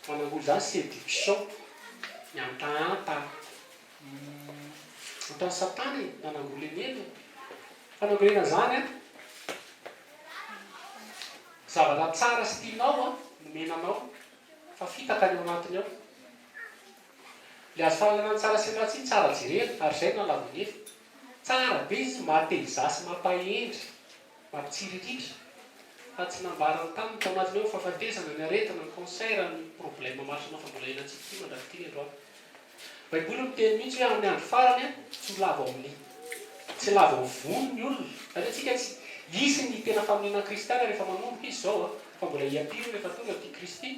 Manangoly izany séduction. Mihantahanta. Ohatran'i Satana e, nanangoly an'i Eva e. Fanangolena izany an, zavatra tsara sy tianao an, nomena anao, fa fitaka ny ao anatiny ao. Ilay azo fahalalana ny tsara sy ny ratsy iny tsara jerena, ary izay no nahalavo an'i Eva. Tsara be izy, mahateza sy mampahendry, mampitsiriritra, fa tsy nambarany taminy tao anatiny ao ny fahafatesana, ny aretina, ny cancer, ny problème maro samihafa mbola iainantsika ity mandrak'ity ny androany. Baiboly miteny mihitsy hoe amin'ny andro farany tsy ho lavo amin'ny tsy lavo amin'ny vono ny olona. Izany hoe tsika tsy hisy ny tena famonena kristiana rehefa manomboka izy izao fa mbola hiampino rehefa tonga ity Kristy.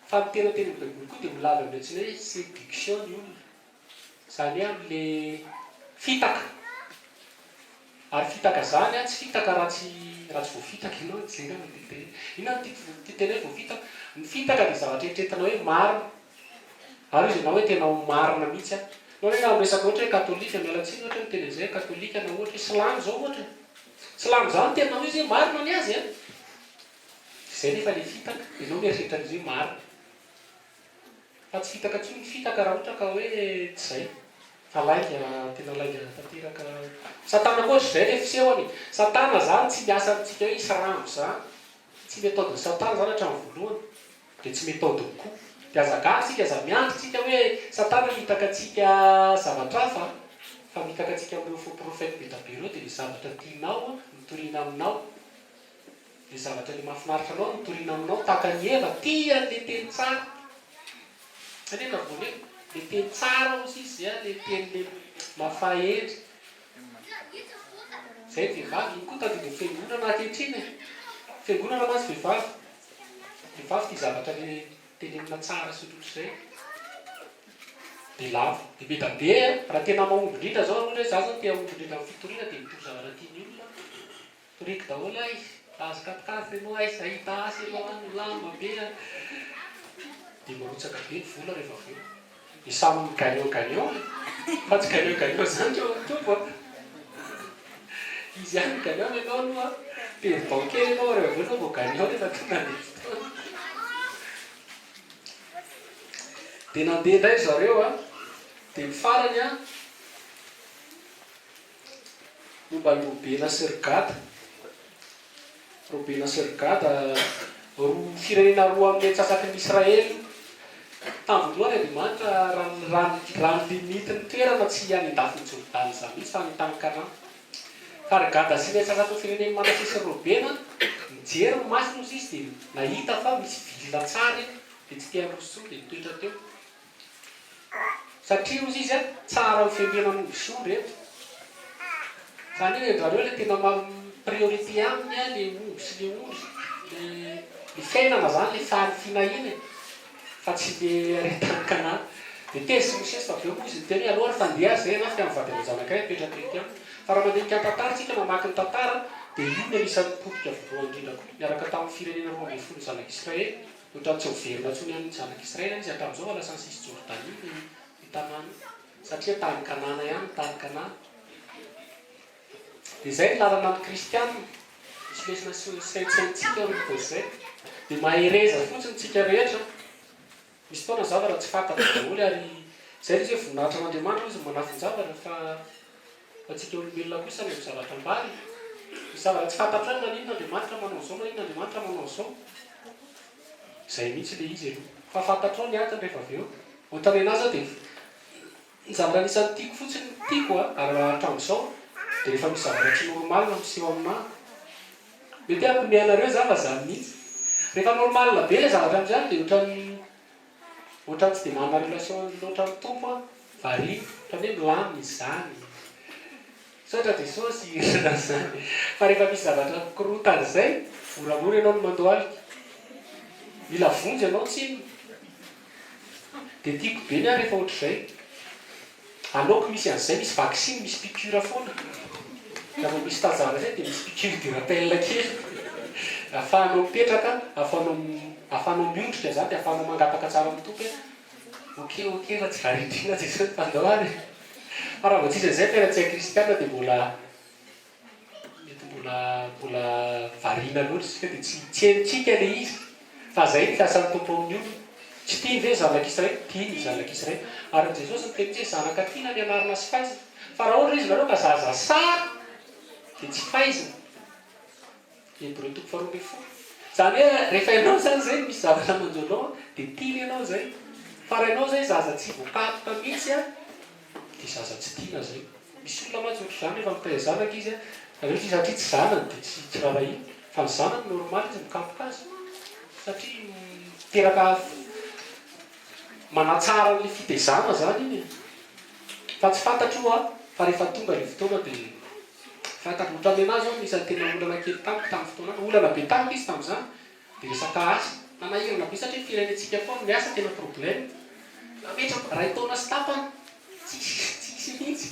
Fa ny tena tenin'ny Baiboly koa dia ho lavo amin'ny antsoina hoe séduction ny olona. Izany hoe amin'le fitaka. Ary fitaka zany an, tsy fitaka raha tsy raha tsy voafitaka ianao, zay angamba no tiako tenenina. Inona no tiako tiako tenenina hoe voafitaka? Ny fitaka dia zavatra eritreretinao hoe marina. Ary hoy izy ianao hoe tena ho marina mihitsy aho. Ianao ve raha miresaka ohatra hoe katolika, miala tsiny ohatra hoe miteny an'izay, katolika na ohatra hoe silamo zao ohatra e. Silamo zany tena hoe izy hoe marina ny azy an! Zay nefa le fitaka, ianao mieritreritra an'izy hoe marina. Fa tsy fitaka intsony ny fitaka raha ohatra ka hoe tsy zay. Fa lainga, tena lainga tanteraka. Satana koa ohatr'izay le fisehony e. Satana zany tsy miasa amintsika hoe hisy rambo zany. Tsy méthode-n'i Satana zany hatramin'ny voalohany. Dia tsy méthode-ny koa. Dia aza gaga isika, aza miandry tsika hoe Satana mitaka antsika zavatra hafa fa mitaka antsika amin'ireo faux prophètes be da be ireo dia le zavatra tianao no toriana aminao. Le zavatra le mahafinaritra anao no toriana aminao tahaka an'i Eva tia an'le teny tsara. Zay anie navoany eo. Le teny tsara hozy izy a, le teny le mafahendry. Zay ny vehivavy, iny koa tadidin'ny fiangonana ankehitriny e. Fiangonana mantsy vehivavy. Vehivavy tia zavatra le tenenina tsara sy ohatrohatr'izay. Dia lavo. Dia be da be a, raha tena mahomby indrindra zao raha ohatra hoe za zany te hahomby indrindra amin'ny fitoriana dia mitory zavatra tian'ny olona aho. Toriko daholo ay, azo katikaty enao ay, hahita asa enao any, milamina be a. Dia mirotsaka be ny vola rehefa avy eo. Dia samy gagnant gagnant e. Fa tsy gagnant gagnant zany eo amin'ny Tompo a. Izy ihany no gagnant, ianao aloha perdant kely ianao ary avy eo ianao vao gagnant rehefa tonga ny fotoana. Dia nandeha indray ry zareo a. Dia ny farany a. Momba an'i Robena sy ry Gada. Robena sy ry Gada, roa firenena roa amin'ny antsasaky ny Israely io. Tamin'ny voalohany Andriamanitra raha ny raha ny raha ny limite ny toerana tsy any an-dafin'i Jordana izany mihitsy fa any an-tany Kanana. Fa ry Gada sy ny antsasaky ny firenen'i Manase sy ry Robena, nijery ny masony hozy izy dia nahita fa misy ville tsara eny, dia tsy te handroso intsony dia nitoetra teo. Satria hozy izy a, tsara ho fiambenana omby sy ondry eto. Zany hoe ndrareo le tena priorité aminy a le omby sy le ondry, le le fiainana zany, le faly finahiana e, fa tsy le aretin kanana. De tezitra i Mosesy fa avy eo moa izy niteny hoe aleo ary fandeha ary zay hanafika ny vady aman-janakay hipetraka eto ihany. Fa raha mandinika ny tantara tsika, mamaky ny tantara, dia io no anisan'ny potika voalohany indrindra koa, niaraka tamin'ny firenena 12 zanak'Israely. Ohatran'ny tsy miverina intsony any zanak'Israely izy hatramin'izao fa lasa any Cisjordanie io tanàna io satria tany Kanana ihany ny tany Kanana. Dia izay ny lalana amin'ny kristiana. Misy lesona saintsaintsika momba izay. Dia mahereza fotsiny tsika rehetra. Misy fotoana zavatra tsy fantatra daholo ary izay ilay izy hoe voninahitra an'Andriamanitra hoy izy ny manafin-javatra fa Fa tsika olombelona kosa ny amin'ny zavatra ambara e! Misy zavatra tsy fantatrao hoe maninona Andriamanitra manao an'izao, maninona Andriamanitra manao an'izao. Izay mihitsy ilay izy aloha. Fa fantatrao ny antony rehefa avy eo. Ohatran'ny an'ahy izao dia ny zavatra anisan'ny tiako fotsiny, tiako a, ary hatramin'izao, dia rehefa misy zavatra tsy normal miseho aminà, mety hoe hampiomehy anareo za fa zany mihitsy. Rehefa normal be ilay zavatra miseho amiko dia ohatran'ny Ohatran'ny tsy dia manana relation loatra amin'ny Tompo aho, variana, ohatran'ny hoe milamina izany, misaotra Jesosy, ohatran'izany, fa rehefa misy zavatra mikorontana izay, moramora ianao no mandohalika, mila vonjy ianao tsinona, dia tiako be ny ahy rehefa ohatr'izay. Aleoko misy an'izay, misy vaksiny, misy piqûre foana. Raha vao misy tazara izay dia misy piqûre de rappel kely ahafahanao mipetraka, ahafahanao ahafahanao miondrika izany dia ahafahanao mangataka tsara amin'ny Tompo hoe ok ok fa tsy variandriana Jesosy fa andao ary e. Fa raha vao tsisy an'izay ny fiainantsika kristiana dia mbola Mety mbola mbola variana loatra isika dia tsy tsy henontsika ilay izy fa zay ny fiasan'ny Tompo amin'ny olona. Tsy tiany ve ny zanak'Israely? Tiany ny zanak'Israely. Ary ny Jesosy niteny mihitsy hoe zanaka tiana ny anarina sy faizina. Fa raha ohatra izy nareo ka zaza sary dia tsy faizina. Hebreo toko faharoa ambin'ny folo. Izany hoe rehefa ianao izany izay misy zavatra manjo anao dia tiany ianao izay. Fa raha ianao izay zaza tsy voakapoka mihitsy Dia zaza tsy tiana zay. Misy olona mantsy ohatr'izany rehefa mitaiza zanaka izy a, avy eo satria tsy zanany dia tsy tsy rarahiny, fa ny zanany normal izy mikapoka azy satria miteraka manatsara an'ilay fitaizana zany iny e. Fa tsy fantatro io a, fa rehefa tonga ilay fotoana dia fantatro. Ohatran'ny anah zao anisan'ny tena olana kely tamiko tamin'ny fotoana, olana be tamiko izy tamin'izany. Dia resaka asa. Nanahirana be satria firenentsika koa ny asa tena problème. Nametra iray taona sy tapany tsisy tsisy mihitsy.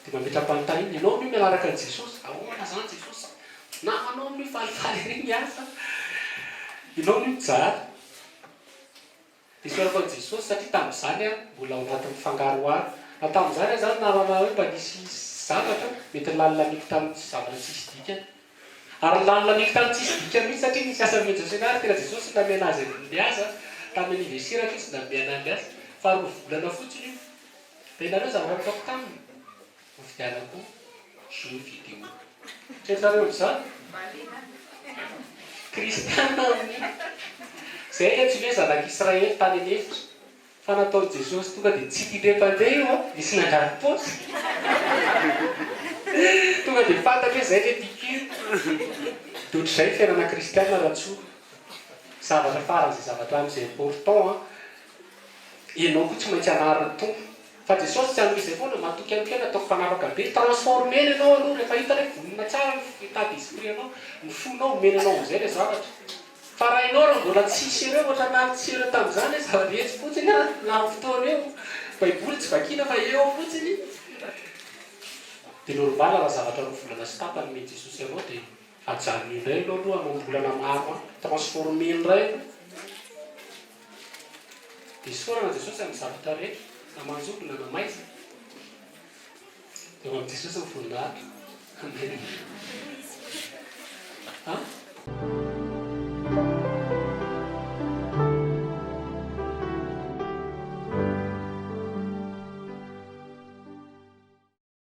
Dia mametra-panontaniana, ianao amin'io miaraka an'i Jesosy, ahoana izany Jesosy? Namanao amin'io falifaly ery miasa, ianao amin'io mijaly. Dia isaorako an'i Jesosy satria tamin'izany aho mbola ao anatin'ny fangaroharo. Raha tamin'izany aho izany namana hoe mba nisy. zavatra mety lanilaniko tamin'ny zavatra tsisy dikany. Ary lanilaniko tamin'ny tsisy dikany mihitsy satria nisy asa nomen'i Jesosy anah ary tena Jesosy no namena azy an'ilay asa, tamin'ny anniversaire-ko izy nanome anah an'ilay asa. Fa roa volana fotsiny io. Dia ianareo zavatra nataoko taminy, novidianako jeux vidéo. Tratranareo amin'izany? Kristiana amin'io. Izay ilay antsoina hoe zanak'Israely tany an'efitra. Fa nataon'i Jesosy tonga dia tsy tia be mpandeha io an, nisy nangaro-paosy. Tonga dia fantatra hoe izay ilay piqûre. Dia ohatr'izay ny fiainana kristiana Ratsoa. Zavatra faran'izay zavatra amin'izay important an, ianao koa tsy maintsy anarin'ny Tompo. Fa Jesosy tsy hanome izay foana, matoky ihany koa nataoko mpanapaka be, transformer-ny ianao aloha rehefa hitany hoe vonona tsara ny état d'esprit anao, ny fonao, omeny anao amin'izay ilay zavatra. Fa raha ianao raha mbola tsy sérieux ohatranà tsy sérieux tamin'izany hoe zava-dehibe fotsiny an, lany fotoana eo, baiboly tsy vakiana fa eo fotsiny, dia normal raha zavatra roa volana sy tapany nomen'i Jesosy anao dia ajanony eo indray ianao aloha amam-bolana maro an, transformer indray aloha. Dia isaorana Jesosy amin'ny zavatra rehetra, na manjombona na maizina. Dia ho amin'i Jesosy ny voninahitra. Amen. An?